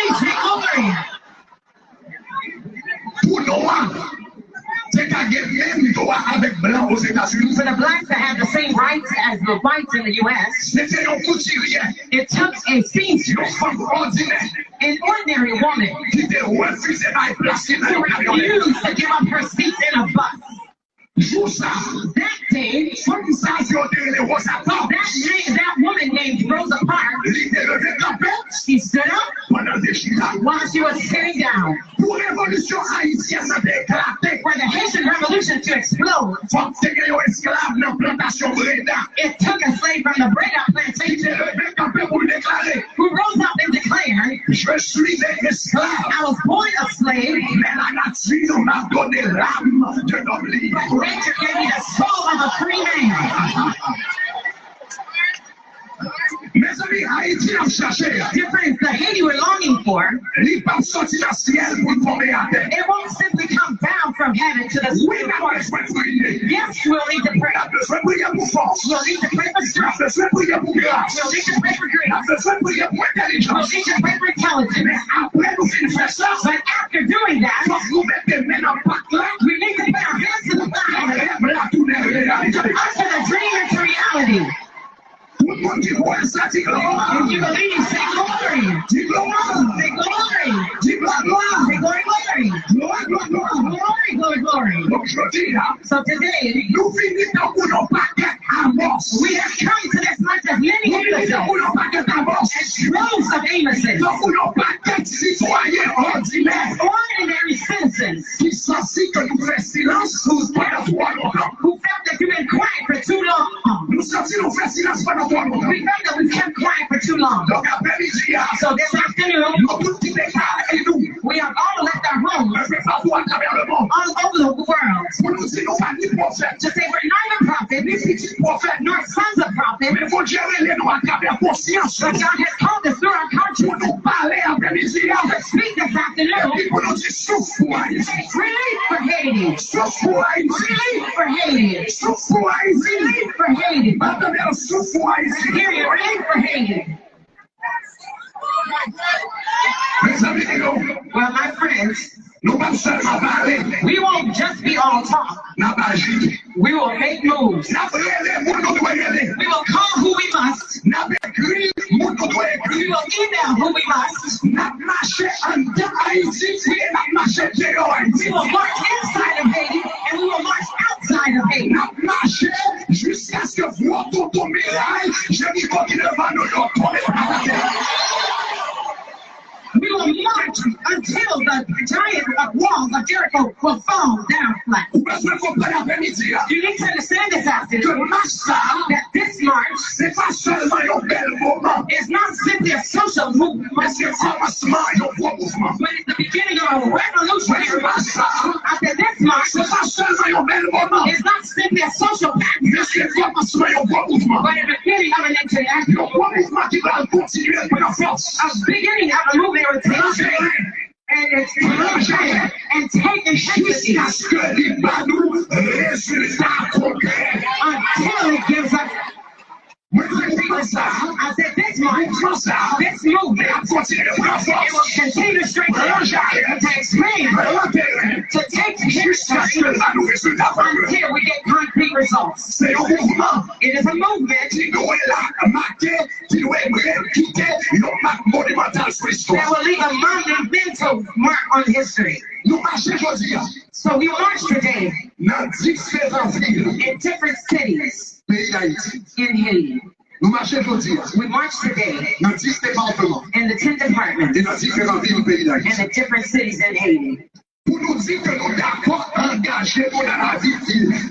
Haiti, glory. Pou nwa te ka gen menm dwa avèk blan Ozetazini. For the blacks to have the same rights as the whites in the U S, se te yon koutirye, it took a seamstress, yon fanm òdinè, an ordinary woman, ki te refize bay plas li nan yon kamyonèt. Who refused to give up her seat in a bus. Jou sa, that day, fanm sa yo te rele Rosa Parks, that, na- that woman named Rosa Parks, li te leve kanpe, she stood up, pandan l te chita, while she was sitting down, pou revolisyon ayisyèn nan te eklate, for the Haitian Revolution to explode, fòk te gen yon esklav nan plantasyon Breda. It took a slave from the Breda plantation, ki te leve kanpe pou l deklare, who rose up and declared, je suis né esclave, I was born a slave, mais la nature m'a donné l'âme d'un homme libre. But nature gave me the soul of a free man. Mezanmi, Ayiti n ap chache a. Dear friends, the Haiti we're longing for, li p ap soti nan syèl pou l tonbe atè. It won't simply come down from heaven to the earth. Wi, n ap bezwen priye. Yes, we'll need to pray. N ap bezwen priye pou fòs. We'll need to pray for strength. N ap bezwen priye pou gras. We'll need to pray for grace. N ap bezwen priye pou entèlijans. We'll need to pray for intelligence. Men apre nou fin fè sa, but after doing that, fòk nou mete men nan pat la. We need to put our hands to the plow. Pou rèv la tounen reyalite. To usher the dream into reality. Tout moun ki kwè sa, di glwa. If you believe, say glory. Di glwa. Say glory. Di glwa, glwa. Say glory, glory. Glwa, glwa, glwa. Glory, glory, glory. Donk, jodi a, so today, nou vini tankou yon pakèt Amos. We have come to this month as many Amos. Nou vini tankou yon pakèt Amos. As droves of Amoses. Tankou yon pakèt sitwayen òdinè. Ordinary citizens. Ki santi ke nou fè silans pandan twò lontan. Who felt that you've been quiet for too long. Nou santi nou fè silans pandan twò lontan. We felt that we kept quiet for too long. Donk, aprèmidi a, so this afternoon, nou tout kite kay nou. We have all left our homes. Enpe patou atravè lemonn. All over the world. Pou nou di nou pa ni pwofèt. To say we're neither prophet, ni pitit pwofèt, nor sons of prophet. Men Bondye rele nou atravè konsyans nou. But God has called us through our conscience. Pou nou pale aprèmidi a. To speak this afternoon. Epi pou nou di souf pou Ayiti. Relief for Haiti. Souf pou Ayiti. Relief for Haiti. Souf pou Ayiti. Relief for Haiti. Atande, souf pou Ayiti. Hear you, relief for Haiti. Mezanmi, nou, Well, my friends, nou p ap sèlman pale, we won't just be all talk. N ap aji. We will make moves. N ap rele moun nou dwe rele. We will call who we must. N ap ekri moun nou dwe ekri. We will email who we must. N ap mache anndan Ayiti, n ap mache deyò Ayiti. We will march inside of Haiti and we will march outside of Haiti. N ap mache jiskaske gwo tonton miray Jeriko ki devan nou yo tonbe atè. We will march until the giant walls of Jericho will fall down flat. Ou bezwen konprann aprèmidi a. You need to understand this afternoon. Ke mach sa a, that this march, se pa sèlman yon bèl moman, is not simply a social movement, men se kòmansman yon gwo mouvman. But it's the beginning of a revolutionary movement. Mwen di mach sa a, after this march, se pa sèlman yon bèl moman, it's not simply a social pact, men se kòmansman yon gwo mouvman. But it's the beginning of an international movement. Yon gwo mouvman ki pral kontinye pran fòs. A beginning of a movement will take shape and it's and take intensity. Jiskaske li ba nou rezilta konkrè. Until it gives us Mwen di mouvman sa a, I said this one, mouvman sa a, this movement, ap kontinye pran fòs, it will continue to strengthen, pran jarèt, to expand, pran teren, to take territory, jiskaske l ba nou rezilta konkrè. Until we get concrete results. Se yon mouvman, it is a movement, ki dwe la make, ki dwe kite yon mak monimantal sou listwa. That will leave a monumental mark on history. Nou mache jodi a. So we march today, nan diferan vil, in different cities, peyi Dayiti. In Haiti. Nou mache jodi a, we march today, nan dis depatman, in the ten departments, e nan diferan vil peyi Dayiti, in the different cities in Haiti. Pou nou di ke nou dakò angaje nou nan lavi,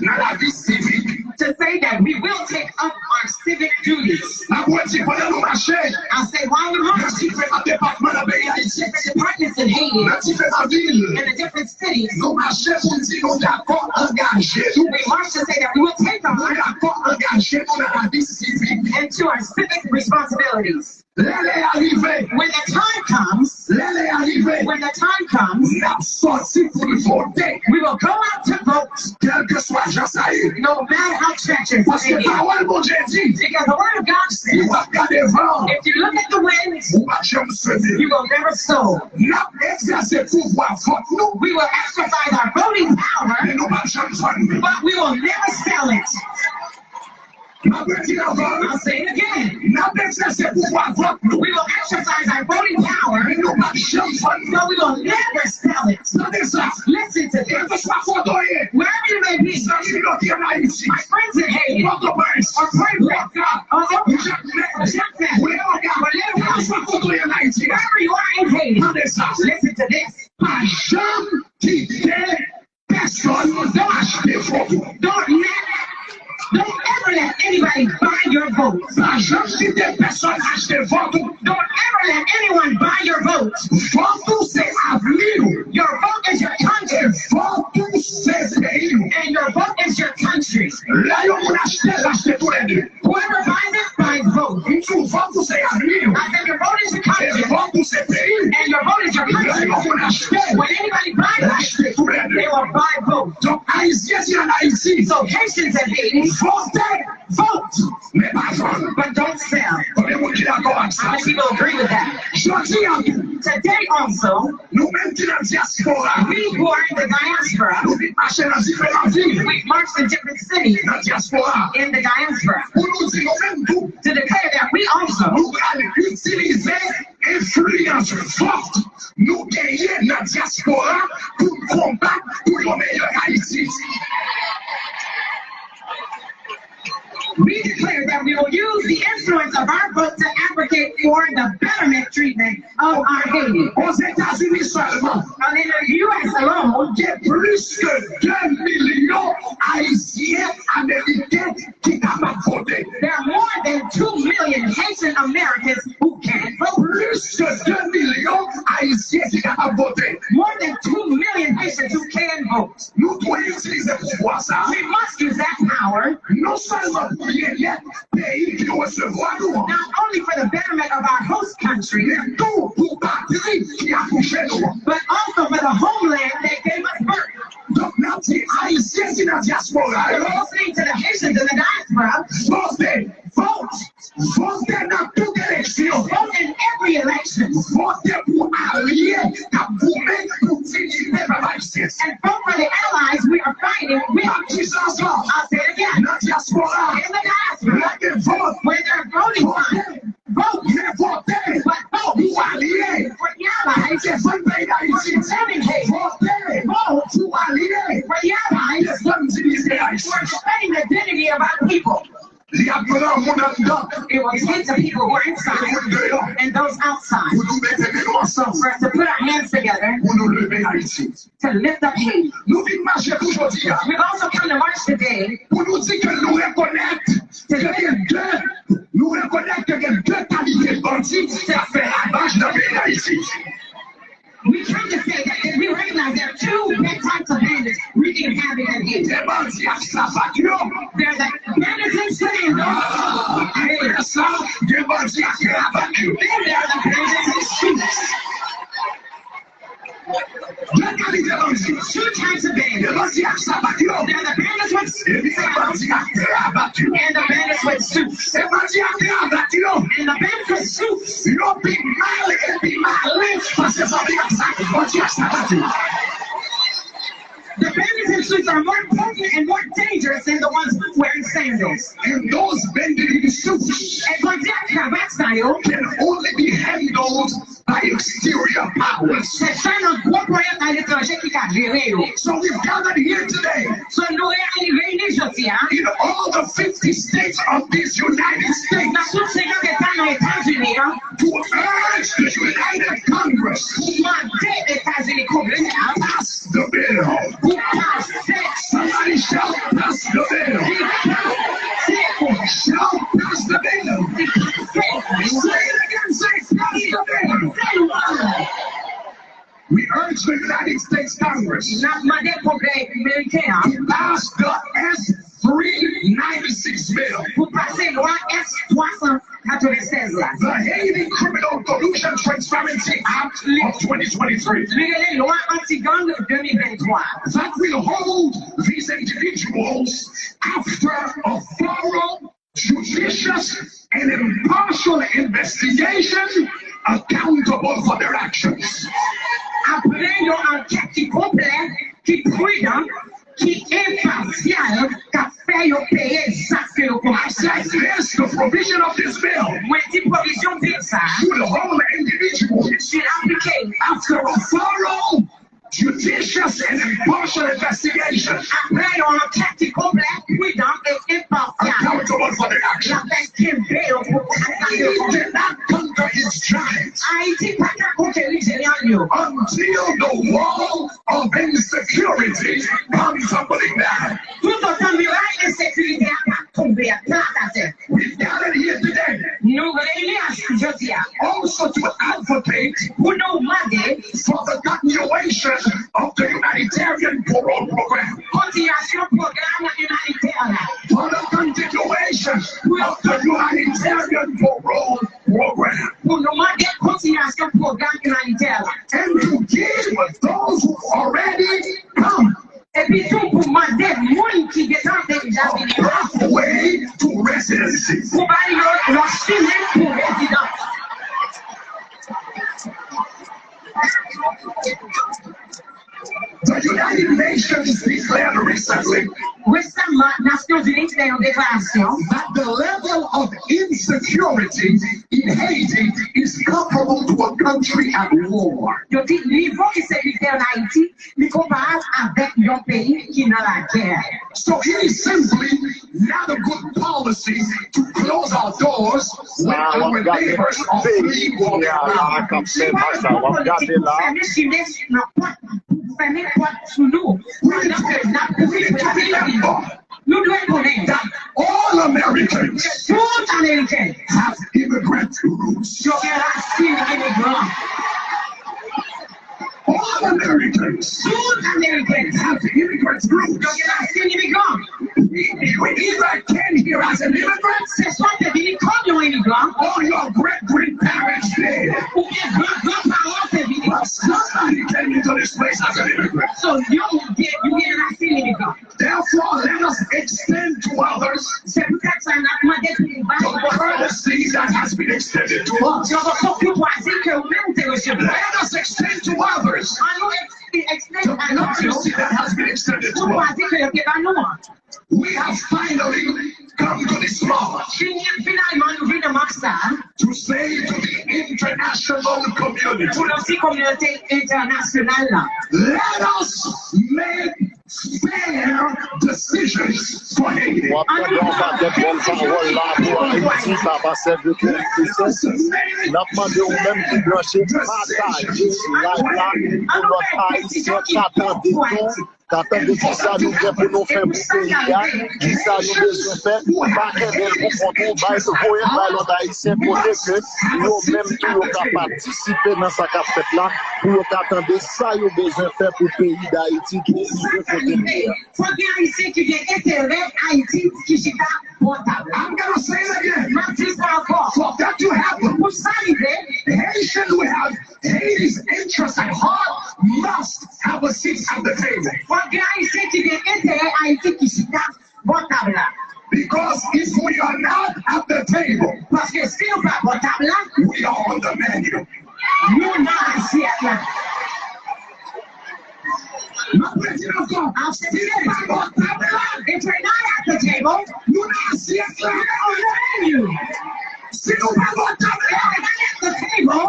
nan lavi sivik. To say that we will take up our civic duties. N ap redi, pandan nou mache, I say while we march, nan diferan depatman nan peyi Dayiti, different departments in Haiti, nan diferan vil, in the different cities, nou mache pou n di nou dakò angaje nou, we march to say that we will take up, nou dakò angaje nou nan lavi sivik, into our civic responsibilities. Lè lè a rive. When the time comes, lè lè a rive, when the time comes, n ap sòti pou n vote. We will go out to vote. Kèlkeswa jan sa ye. No matter how treacherous it is. Paske pawòl Bondye di, because the word of God says, si w ap gade van, if you look at the winds, ou p ap janm seme. You will never sow. N ap egzèse pouvwa vòt nou. We will exercise our voting power, men nou p ap janm vann li. But we will never sell it. M ap redi l ankò. I'll say it again. N ap egzèse pouvwa vòt nou. We will exercise our voting power. Men nou p ap janm vann li. But we will never sell it. Tande sa. Listen to this. Kèlkeswa kote w ye. Wherever you may be. Zanmi m yo ki ann Ayiti. My friends in Haiti. Pòtoprens. Or Port-au-Prince. Waka. Or Oakland. Ou Jakmèl. Or Jakmèl. Ou Leyogàn. Or Leyogàn. Kèlkeswa kote w ye ann Ayiti. Wherever you are in Haiti. Tande sa. Listen to this. Pa janm kite pèsonn achte vòt ou. Don't let, don't ever let anybody buy your vote. Pa janm kite pèsonn achte vòt ou. Don't ever let anyone buy your vote. Vòt ou se avni w. Your vote is your country. E vòt ou se peyi w. And your vote is your country. Lè yon moun achte l, l achte toulède. Whoever buys it, buys both. M di w, vòt ou se avni w. I said your vote is your country. E vòt ou se peyi w. And your vote is your country. Lè yon moun achte l, when anybody buys it, l achte toulède. They will buy both. Donk, Ayisyen ki ann Ayiti, so Haitians in Haiti, vote, vote, men pa vann. But don't sell. Konbyen moun ki dakò ak sa? How many people agree with that? Jodi a tou, today also, nou menm ki nan dyaspora, we who are in the diaspora, nou vin mache nan diferan vil, we march in different cities, nan dyaspora, in the diaspora, pou nou di nou menm tou, to declare that we also, nou pral itilize enfliyans fò nou genyen nan dyaspora pou n konbat pou yon meyè Ayiti. We declare that we will use the influence of our vote to advocate for the betterment treatment of our Haiti. Ozetazini sèlman, in the U S alone, gen plis ke de milyon Ayisyen Ameriken ki kapab vote. There are more than two million Haitian Americans who can vote. Plis ke de milyon Ayisyen ki kapab vote. More than two million Haitians who can vote. Nou dwe itilize pouvwa sa a. We must use that power. Non sèlman pou byennèt peyi ki resevwa nou an, not only for the betterment of our host country, men tou pou patri ki akouche nou an. But also for the homeland that gave us birth. Donk, n ap di Ayisyen ki nan dyaspora yo, we're saying to the Haitians in the diaspora, vote, vote, vote nan tout eleksyon. Vote in every election. Wi. M ap di sa ankò. I'll say it again. Nan dyaspora, in the diaspora, lè gen vòt, when there are voting times, vote, men vote, but vote, pou alye, for the allies, defann peyi Dayiti. For the seven days, vote, vote, pou alye, for the allies, defann diyite ayisyen, for defending the dignity of our people. Li ap pran moun anndan, it will take the people who are inside, moun deyò, and those outside, pou nou mete men nou ansanm, for us to put our hands together, pou nou leve Ayiti, to lift up Haiti. Nou vin mache pou jodi a. We've also come to march today, pou nou di ke nou rekonèt, to, ke gen de, nou rekonèt ke gen de kalite bandi k ap fè ravaj nan peyi Dayiti. We came to say that we recognize there are two big types of bandits wreaking havoc in Haiti. Gen bandi ak sapat yo. There's the bandits in sandals. Ah, apre sa, gen bandi ak kravat yo. Then there are the bandits in suits. De kalite bandi. Two types of bandits. Gen bandi ak sapat yo. There are the bandits with, epi gen bandi ak kravat yo. And the bandits with suits. Se bandi ak kravat yo. And the bandits with suits. Yo pi mal epi malen pase bandi ak sa, bandi ak sapat yo. The bandits in suits are more potent and more dangerous than the ones wearing sandals. And those bandits in suits, e bandi ak kravat sa yo, can only be handled by exterior powers. Se sèlman gwo ponyèt aletranje ki ka jere yo. So we've gathered here today, so nou reyini jodi a, in all the fifty states of these United States, nan tout senkant eta nan Etazini an, to urge the United Congress, pou mande Etazini Kongrè a, pass the bill. Pou pase. Somebody shout, "Pass the bill." Shall pass the bill. Say it again, say, "Pass the bill." We urge the United States Congress, n ap mande Kongrè Ameriken an, to pass the S three ninety-six bill, pou pase lwa S twa san katrevennsèz la. The Haiti Criminal Collusion Transparency Act of twenty twenty-three. Li rele lwa anti-gang de mil venntwa. That will hold these individuals, after a thorough, judicious, and impartial investigation, accountable for their actions. Apre yon ankèt ki konplè, ki pridan, ki enpasyal, k ap fè yo peye zak ke yo komèt. I said this, the provision of this bill, mwen di pwovizyon bil sa a, should hold individuals, li aplike, after a thorough, judicious, and impartial investigation, apre yon ankèt ki konplè, pridan e enpasyal, accountable for their actions, y ap kenbe yo pou zak yo komèt. Haiti cannot conquer its giants, Ayiti pa ka konkeri jeyan l yo, until the wall of insecurity comes tumbling down. Toutotan miray ensekirite a pa tonbe, a plat atè. We've gathered here today, nou reyini a jodi a, also to advocate, pou nou mande, for the continuation of the humanitarian parole program, kontinyasyon pwogram imanitè la, for the continuation of the humanitarian parole program, pou nou mande kontinyasyon pwogram imanitè la, and to give those who already come, epi tou pou mande moun ki gentan deja vini a, a pathway to residency, pou bay yo yon chimen pou rezidans. The United Nations declared recently, resèman, Nasyonzini fè yon deklarasyon, that the level of insecurity in Haiti is comparable to a country at war. Yo di nivo ensekirite an Ayiti, li konparab avèk yon peyi ki nan lagè. So it is simply not a good policy to close our doors when our neighbors are fleeing for their lives. Li pa yon bon politik pou fèmen chimen nan pòt, pou fèmen pòt sou nou, pandan ke n ap kouri pou lavi nou. Nou dwe konnen that all Americans, ke tout Ameriken, have immigrant roots, yo gen rasin imigran. All Americans, tout Ameriken, have immigrant roots, yo gen rasin imigran. We either came here as an immigrant, se swa te vini kòm yon imigran, or your great grandparents did, oubyen gran gran paran w te vini. But somebody came into this place as an immigrant. So, yo gen, yo gen rasin imigran. Therefore, let us extend to others, se poutèt sa n ap mande pou nou bay, the courtesy that has been extended to us, yon koutwazi ke ou menm te resevwa. Let us extend to others, an nou ex-, extend, the courtesy that has been extended to us, koutwazi ke yo te sa a, to say to the international community, pou nou di kominote entènasyonal la, let us make fair decisions for Haiti. W ap tande yon pakèt bèl pawòl la pou Ayiti, papa Cedric Louis Christophe. N ap mande w menm ki branche, pataje live la pou lòt Ayisyen ka tande tou, ka tande kisa nou gen pou nou fè pou peyi a, kisa nou bezwen fè. Pa kenbe l pou kont ou, bay, voye l bay lòt Ayisyen kote ke yo menm tou yo ka patisipe nan sa k ap fèt la, pou yo ka tande sa yo bezwen fè pou peyi Dayiti pou rive kote l ye a. Fòk gen Ayisyen ki gen enterè Ayiti ki chita bò tab la. I'm gonna say it again. M ap di sa ankò. For that to happen, pou sa rive, Haitian who have Haiti's interest at heart must have a seat at the table. Fòk gen Ayisyen ki gen enterè Ayiti ki chita bò tab la. Because if we are not at the table, paske si nou pa bò tab la, we are on the menu. Nou nan asyèt la. M ap redi l ankò. Si nou pa bò tab la, if we're not at the table, nou nan asyèt la. We're on the menu. Si nou pa bò tab la, if we're not at the table,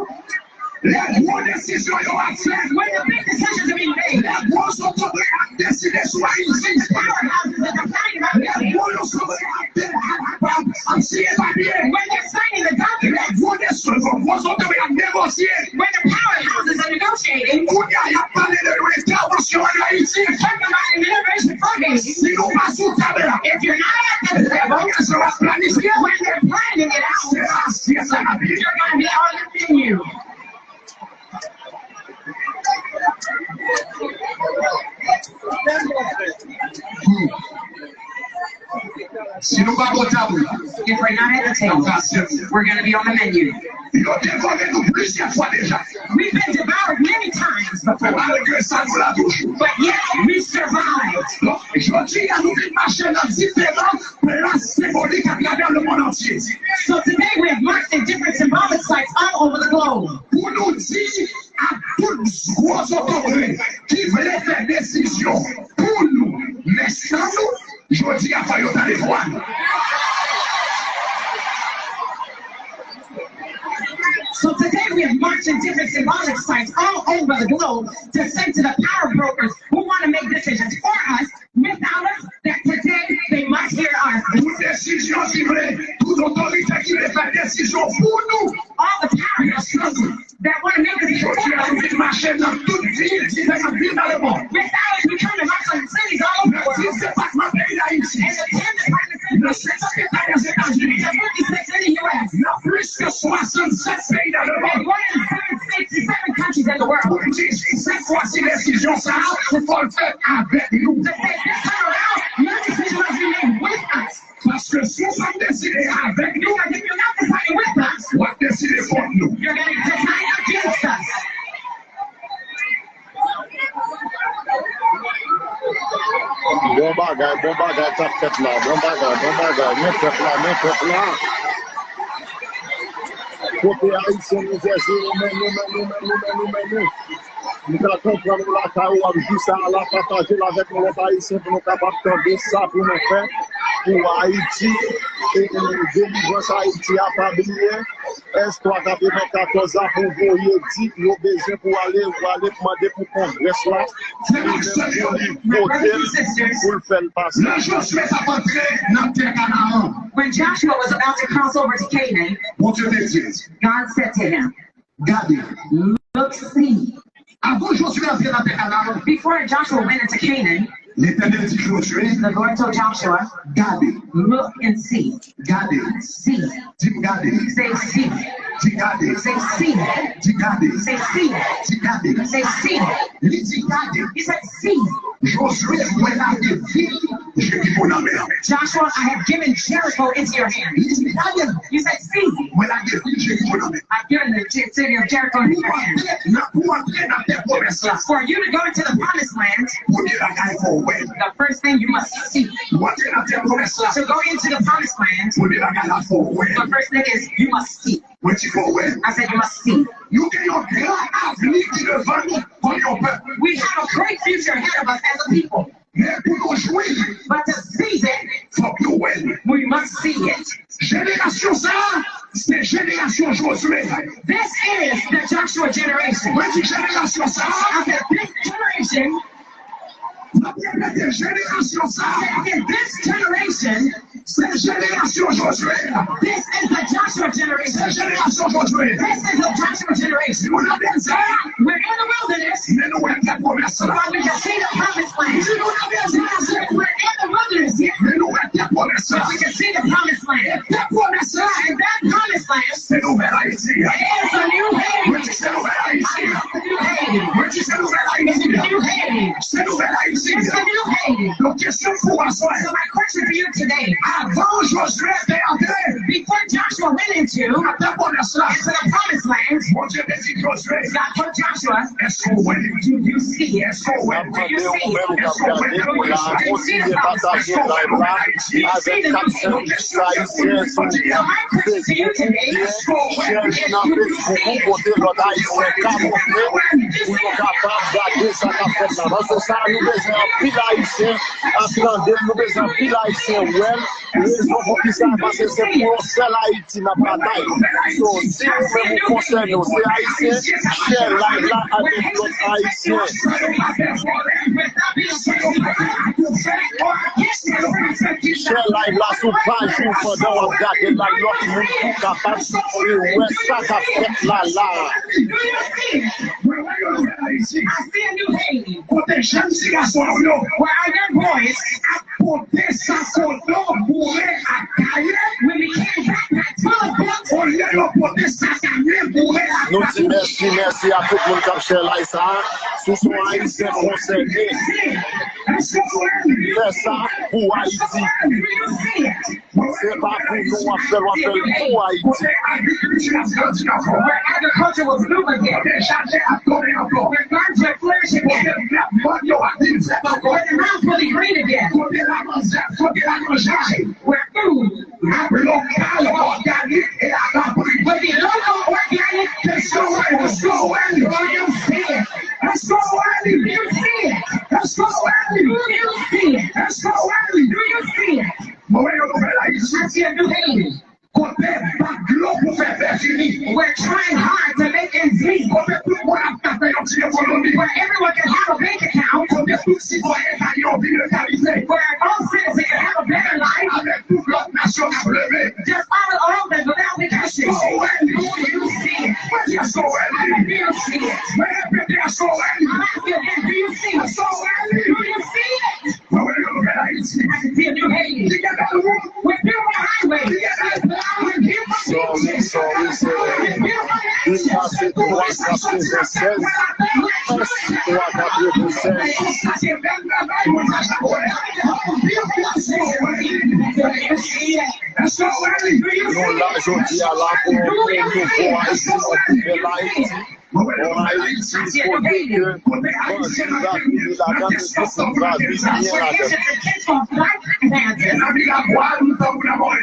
lè gwo desizyon yo ap fèt, when the big decisions are being made, lè gwo zotobre ap deside sou Ayiti, powerhouses are deciding about, lè gwo zotobre ap, ap, ap, ap siyen papye, when they're signing the documents, lè gwo, gwo zotobre ap negosye, when the powerhouses are negotiating, kounye a y ap pale de yon entèvansyon ann Ayiti. Talking about an intervention for Haiti. Si nou pa sou tab la, if you're not at the table, bagay sa w ap planifye, when they're planning it out, se la asyèt la n ap ye. You're gonna be on the menu. Si nou pa bò tab la, if we're not at the table, n ap asyèt. We're gonna be on the menu. Yo devore nou plizyè fwa deja. We've been devoured many times before. Malgre sa, nou la toujou. But yet, we survived. Donk, jodi a, nou vin mache nan diferan plas senbolik atravè lemonn antye. So today we have marched in different symbolic sites all over the globe. Pou nou di ak tout gwo zotobre ki vle fè desizyon pou nou, men san nou, jodi a fò yo tande vwa nou. So today we have marched in different symbolic sites all over the globe to say to the power brokers who want to make decisions for us, without us, that today they must hear us. Tout desizyon ki vle, tout otorite ki vle fè desizyon pou nou, all the power that want to make decisions for us. Jodi a, nou vin mache nan tout vil, diferan vil nan lemonn. Without us, we come to march on cities all over the world. Nan dis depatman peyi Dayiti. And the ten departments in the United States. Nan senkann eta Ozetazini. The fifty states in the U S. Nan plis ke swasannsèt peyi nan lemonn. And more than sixty-seven countries in the world. Pou di, se fwa si desizyon sa a, fò l fèt avèk nou. To say this time around, your decision must be made with us. Paske si w pa deside avèk nou, because if you're not deciding with us, w ap deside kont nou. You're gonna decide against us. Bon bagay, bon bagay k ap fèt la, bon bagay, bon bagay, men pèp la, men pèp la. Kote Ayisyen New Jersey, nou menm, nou menm, nou menm, nou menm, nou menm, nou menm. Nou ka konprann ou lakay ou ap jwi sa a la, pataje l avèk yon lòt Ayisyen pou nou kapab tande sa pou nou fè pou Ayiti, e, e, delivrans Ayiti a. Pa bliye, S twa katrevenkatòz la pou voye di yo bezwen pou ale, pou ale mande pou Kongrès la, pou li vote l, pou l fè l pase. Lè Jozye t ap antre nan tè Kanaran, when Joshua was about to cross over to Canaan, Bondye te di, God said to him, Gade. Look, see. Avan Jozye antre nan tè Kanaran, before Joshua went into Canaan, Letènèl di Jozye, the Lord told Joshua, Gade. Look and see. Gade. See. Di m gade. Say, see. Di gade. Say, see. Di gade. Say, see. Di gade. Say, see. Li di, Gade. He said, see. Jozye, mwen lage vil Jeriko nan men w. Joshua, I have given Jericho into your hand. Li di, Gade. You said, see. Mwen lage vil Jeriko nan men w. I've given the city of Jericho into your hand. Pou antre nan, pou antre nan tè pwomès la. For you to go into the promised land, premye bagay fò w wè l. The first thing you must see. Pou antre nan tè pwomès la. To go into the promised land, premye bagay la fò w wè l. The first thing is you must see. Mwen di fò w wè l. I said you must see. Nou gen yon gran avni ki devan nou kòm yon pèp. We have a great future ahead of us as a people. Men pou nou jwi, but to seize it, fòk nou wè l. We must see it. Jenerasyon sa a, se Mwen di jenerasyon sa a, I said, this generation, m ap repete, jenerasyon sa a, I said, this generation, se jenerasyon Jozye a. This is the Joshua generation. Se jenerasyon Jozye. This is the Joshua generation. Nou nan dezè a. We're in the wilderness, men nou wè tè pwomès la. But we can see the promised land. Si nou nan dezè a, we're in the wilderness, yeah, men nou wè tè pwomès la. But we can see the promised land. E tè pwomès la, and that promised land, se nouvèl Ayiti. Is a new Haiti. Mwen di se nouvèl Ayiti. It's a new Haiti. Mwen di se nouvèl Ayiti. It's a new Haiti. Se nouvèl Ayiti. It's a new Haiti. Donk kesyon pou w aswè. So my question for you today. Avan Jozye te antre. Before Joshua went into, nan tè pwomès la, into the promised land, Bondye te di Jozye. God told Joshua, èske w wè li? Do you see it? Èske w wè li? Do you see it? Èske w wè li? Do you see the nouvèl Ayiti? Èske w wè nouvèl Ayiti? Avèk kat senk ayisyen sou Facebook, chèch nan Facebook ou kote lòt ayisyen ka monte pou yo kapab gade sa k ap fèt la. Paske sa a, nou bezwen anpil ayisyen ap tande l, nou bezwen anpil ayisyen wè l. Rezon pou ki sa, paske se pou yon sèl Ayiti n ap batay. So, si ou menm ou konsène, ou se ayisyen, share live la avèk lòt ayisyen. Share live la sou paj ou pandan w ap gade l la, lòt moun tou kapab wè sa k ap fèt la la. I see a new Haiti. Kote jèn ti gason yo? Where are your boys? Ap pote sak oto boure ak kaye. When they came backpack full of books. Olye yo pote sak a men boure ak kaye. Nou di mèsi, mèsi a tout moun k ap share live sa a. Si w se yon ayisyen konsène, fè sa pou Ayiti. Se pa pou nou w ap fè l, w ap fè l pou Ayiti. Where agriculture was boom again. Where gardens were flourishing again. Where the ground's really green again. Where food, lokal, òganik e a la pri. With the local organic. Èske w wè li? Èske w wè li? Do you see it? Èske w wè li? Do you see it? Èske w wè li? Do you see it? Èske w wè li? Do you see it? Mwen wè yon nouvèl Ayiti. I see a new Haiti. Kote bat dlo pou fè bè fini. We're trying hard to make ends meet. Kote tout moun ap ka fè yon ti ekonomi. Where everyone can have a bank account. Kote tout sitwayen ka gen yon vi de kalite. Where all citizens can have a better life. Avèk tout lòt nasyon k ap leve. Just all the others without the country. Èske w wè li? Do you see it? Mwen di èske w wè li? Do you see it? Mwen repete, èske w wè li? I'm asking again, do you see it? Èske w wè li? Do you see it? Mwen wè yon nouvèl Ayiti. I can see a new Haiti. Ki gen bèl wout. With beautiful highways. Ki gen bèl plaj. With beautiful beaches. Sorry, sorry, sorry. With beautiful actions. Plis pase twa san sèzan sèz, S twa katreven sèz. Mwen wè yon nouvèl Ayiti. Èske w wè li? Nou la jodi a la pou yon nouvo Ayiti, yon nouvèl Ayiti. Yon Ayiti kote ke bandi va vini ladan l, tout moun va viv byen ladan l.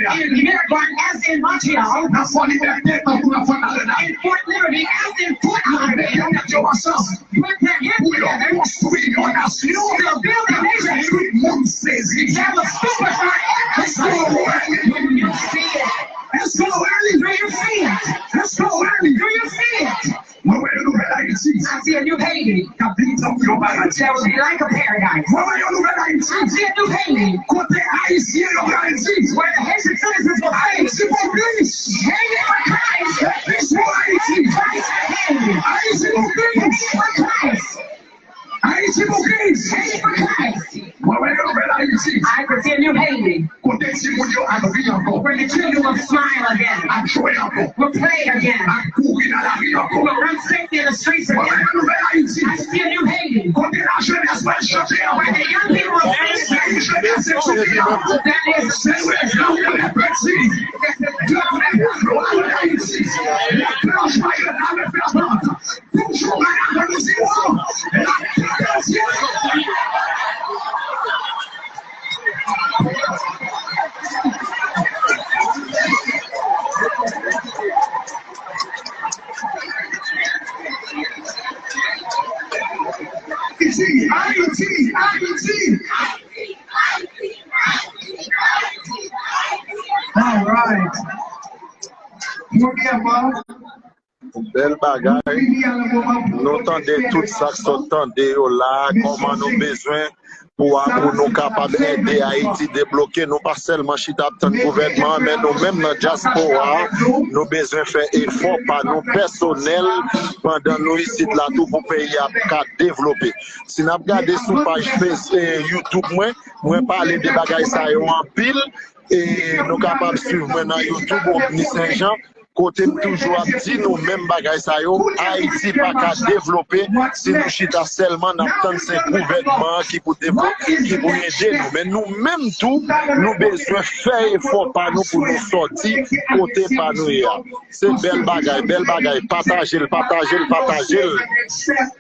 And Miramar as in Montreal. Nan Fò Libète tankou nan Fò Larenal. In Fort Liberty as in Fort Lauderdale. Mete tèt yo ansanm. Put their heads together. Pou yo konstwi yon nasyon. To build a nation. Tout moun sezi. That will stupefy everybody. Èske w wè li? Do you see it? Èske w wè li? Do you see it? Èske w wè li? Do you see it? Mwen wè yon nouvèl Ayiti. I see a new Haiti. K ap vin tankou yon paradi. That will be like a paradise. Mwen wè yon nouvèl Ayiti. I see a new Haiti. Kote Ayisyen yo pral di. Where the Haitian citizens will say, Ayiti pou Kris. Haiti for Christ. Kris pou Ayiti. Christ for Haiti. Ayiti pou Kris. Haiti for Christ. Ayiti pou Kris. Haiti for Christ. Mwen wè yon nouvèl Ayiti. I can see a new Haiti. Kote timoun yo ap ri ankò. Where the children will smile again. Ap jwe ankò. Will play again. Ap kouri nan lari ankò. Will run safely in the streets again. Mwen wè yon nouvèl Ayiti. I see a new Haiti. Kote lajenès pral chante ankò. Where the young people will dance again. That is the Lord. That is the Lord. Lè pèdi. Lè pèdi. Lè pèdi. Toujou bay avè nou di w, la tèt antye. Ayiti, Ayiti, Ayiti. All right. Premyèman, Bèl bagay. Nou tande tout sa k sot tande yo la, kòman nou bezwen pou a pou nou kapab ede Ayiti debloke. Nou pa sèlman chita ap tann gouvènman an, men nou menm nan dyaspora a, nou bezwen fè efò pa nou pèsonèl pandan nou isit la tou pou peyi a ka devlope. Si n ap gade sou paj Face, eh, YouTube mwen, mwen pale de bagay sa yo anpil. E nou kapab swiv mwen nan YouTube, Obni Saint Jean, kote m toujou ap di nou menm bagay sa yo. Ayiti pa ka devlope si nou chita sèlman n ap tann se gouvènman an ki pou devlope, ki pou ede nou. Men nou menm tou, nou bezwen fè efò pa nou pou nou sòti kote pa nou ye a. Se bèl bagay, bèl bagay. Pataje l, pataje l, pataje l.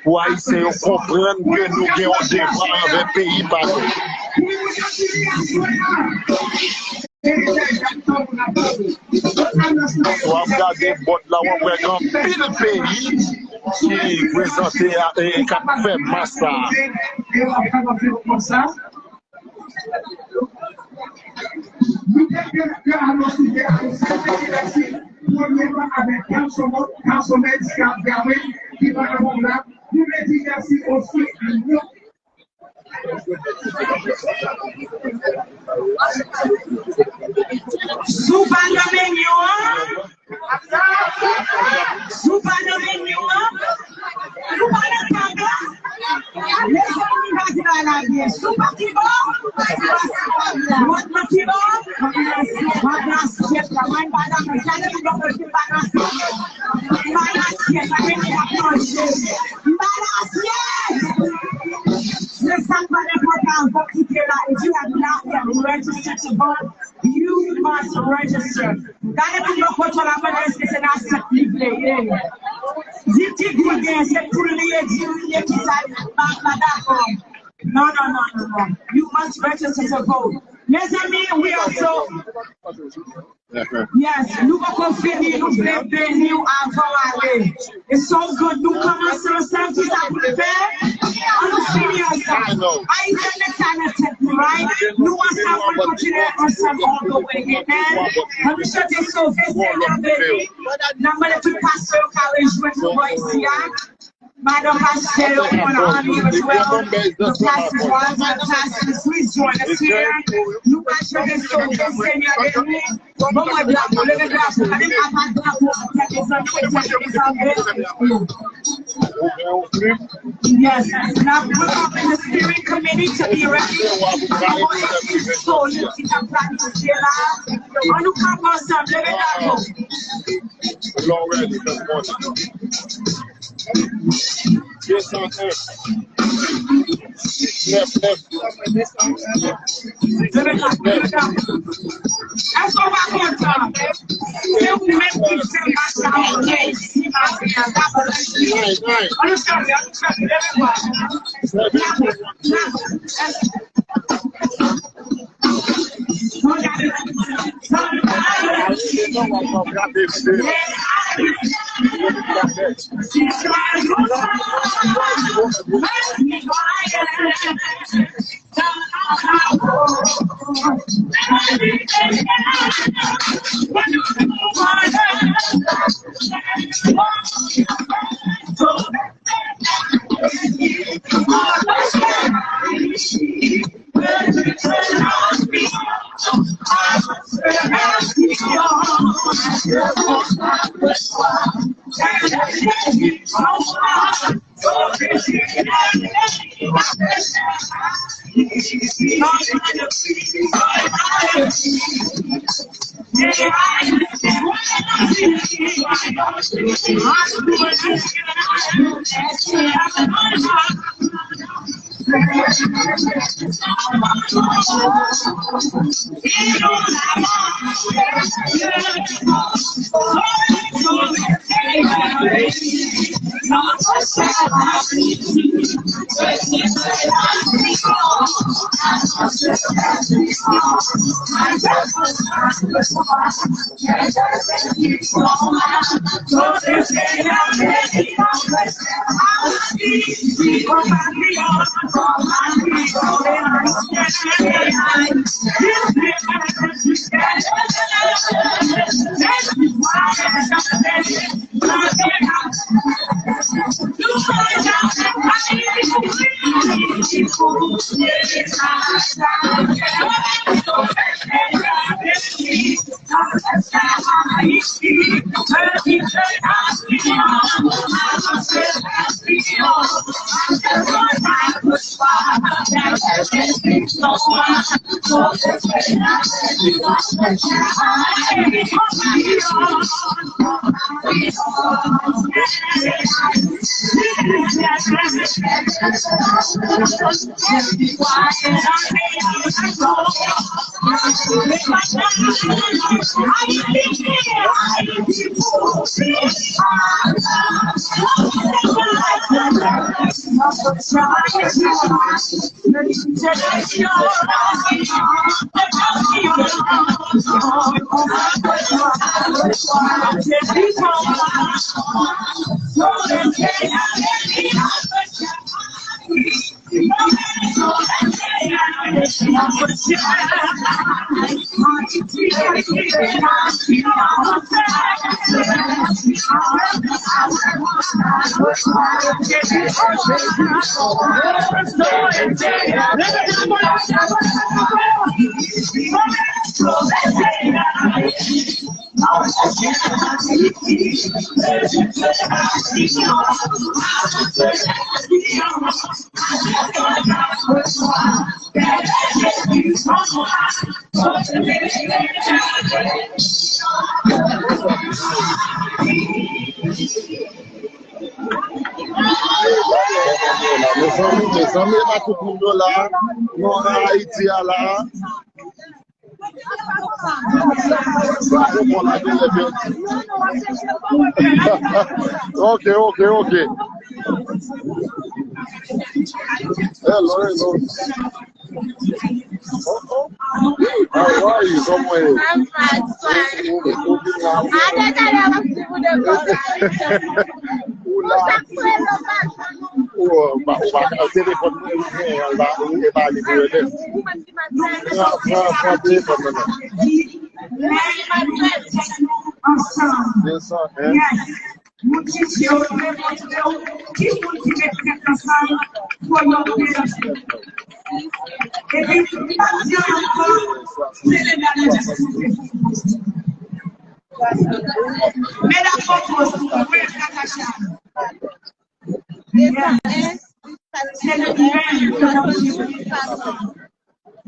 Pou Ayisyen yo konprann ke nou gen yon devwa anvè peyi pa nou. Si w ap gade bòt la, w ap wè gen anpil peyi ki prezante a, e k ap fè mas sa a. Nou te fè anonsi de Ayisyen, se ki mèsi premyèman avèk Gason Mèd, Gason Mèd, ki ap gade, ki pa nan pwogram. Nou vle di mèsi osi a nou. Si w pa nan menyon an, si w pa nan menyon an, si w pa nan tab la, mezanmi, m pa di bagay la byen. Si w pa ki bò, lòt nan ki bò, m ap rasyèt la, mwen m pa dakò. Gade m bò kote m pa rasyèt. M pa rasyèt, sa vle di m ap manje. M pa rasyèt. Se sa k pa enpòtan, fò w kite la, e di la, la, register to vote. You must register. Gade pou yo foto la, mande èske se nan sèt li vle ye. Di ki goul gen, se poul li ye, di li ye, ki sa, pa, pa dakò. Non, non, non, non, non. You must register to vote. Mezanmi, we are so Yes, nou poko fini, nou vle beni w avan w ale. It's so good. Nou kòmanse ansanm, ki sa pou n fè? An nou fini ansanm. Ayisyen, met sa nan tèt nou, right? Nou ansanm, pou n kontinye ansanm all the way. Amen. An nou chante Sove Senyè beni. N ap mande tout pastè yo ka rejwenn nou bò isi a. Madan pastè yo, on honor you as well. The pastors' wives and the pastors, please join us here. Nou pral chante Sove Senyè beni. Bon, mwen drapo, leve drapo, gade papa drapo, tèt dezòde, tèt dezòde. Yes, now we're up in the steering committee to be ready. Bon, e ti soli ki t ap planifiye la. An nou kanpe ansanm, leve drapo. Lè w ready, let's go. De san en. Nèf nèf. Èske w pa kontan? Se ou menm ki fè maten an, ou gen isi maten an. Ann chante, ann chante, leve vwa. Mezanmi, mezanmi, e pa tout moun yo la. Nou ann Ayiti a la. Ok, ok, ok. Hello, hello. Oh, oh. How are you? Kòman w ye? I'm fine, fine. Ou, ou, ou vin la, ou... Ou la. Ou, ou pa, ou pa, telefòn mwen, ou gen, ou pa, ou pa li pou rele. Pran, pran, pran telefòn nan. Ansanm. Desann, hein? Yes. Moun ki di yo demontre w ki moun ki met tèt ansanm pou yo pèdi. Epi, m ap di ankò, se legal jistis. Medam Bokos, Natacha. Yes. Se legal.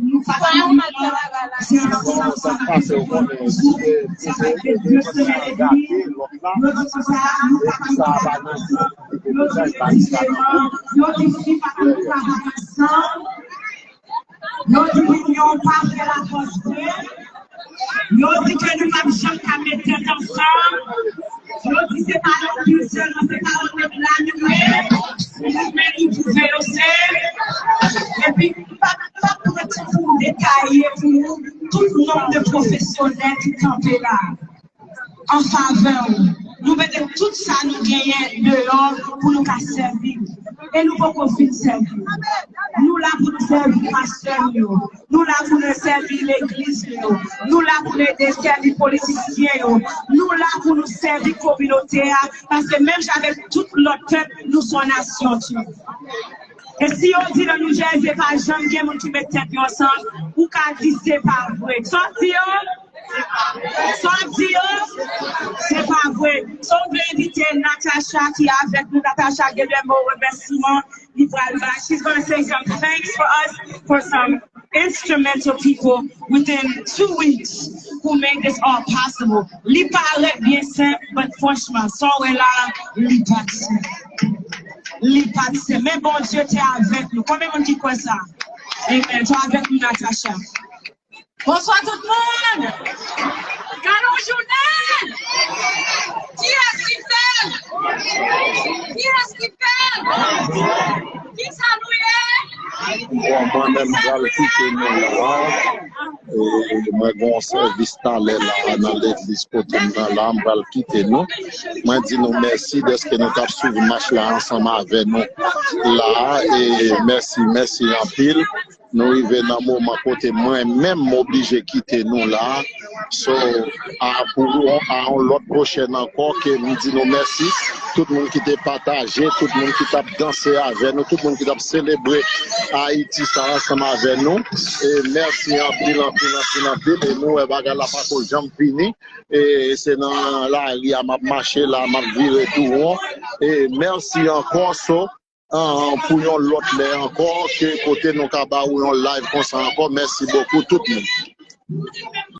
Nou pa fè yon mank travay la. Sa k pase, ou konnen, si se, si se, si se sa gate lòt la, sa a pa nan sa, li te bezwen bay sa nan kou. Yo di si pa nan travay ansanm, yo di nou pa fè la fòs de. Yo di ke nou p ap janm ka met tèt ansanm. Yo di se pa yon pil sèlman, se pa yon nèg la nou ye. Men nou pwouve yo se. Epi, m p ap, m p ap pran tan pou m detaye pou ou tout nonb de pwofesyonèl ki kanpe la an favè w. Nou mete tout sa nou genyen deyò pou nou ka sèvi w. E nou poko fin sèvi w. Nou la pou nou sèvi pastè nou yo. Nou la pou nou sèvi legliz nou yo. Nou la pou nou ede sèvi politisyen yo. Nou la pou nou sèvi kominote a. Paske menm jan avèk tout lòt pèp, nou se yon nasyon tou. E si yo di nan New Jersey pa janm gen moun ki met tèt yo ansanm, ou ka di se pa vre. Sa w di yo? Sa w di yo? Se pa vre. So, m vle envite Natacha ki avèk nou. Natacha gen de mo remèsiman. Li pral bay. She's gonna say some thanks for us, for some instrumental people within two weeks who made this all possible. Li parèt byen senp, but franchman, sa w wè la, li pa t senp. Li pa t senp. Men Bondye te avèk nou. Konbyen moun ki kwè sa? Amen. To avèk nou, Natacha. Bonswa tout moun! Gade yon jounen! Kiyès ki fè l? Kiyès ki fè l? Kisa nou ye? Bon, mwen menm, m pral kite nou la. E, mwen gen yon sèvis talè la nan legliz kote m nan la, m pral kite nou. Mwen di nou mèsi dèske nou t ap swiv mach la ansanm avè nou la. E mèsi, mèsi anpil. Nou rive nan moman kote mwen menm m oblije kite nou la. So, a, pou, a yon lòt pwochèn ankò ke m di nou mèsi. tout moun ki te pataje, tout moun ki t ap danse avè nou, tout moun ki t ap selebre Ayiti sa ansanm avè nou. E mèsi anpil, anpil, anpil, anpil. E nou wè bagay la pako janm fini. E se nan lari a m ap mache la, m ap vire tou won. E mèsi ankò, so, an, pou yon lòt lè ankò, ke kote nou ka ba ou yon live konsa ankò. Mèsi bokou tout moun.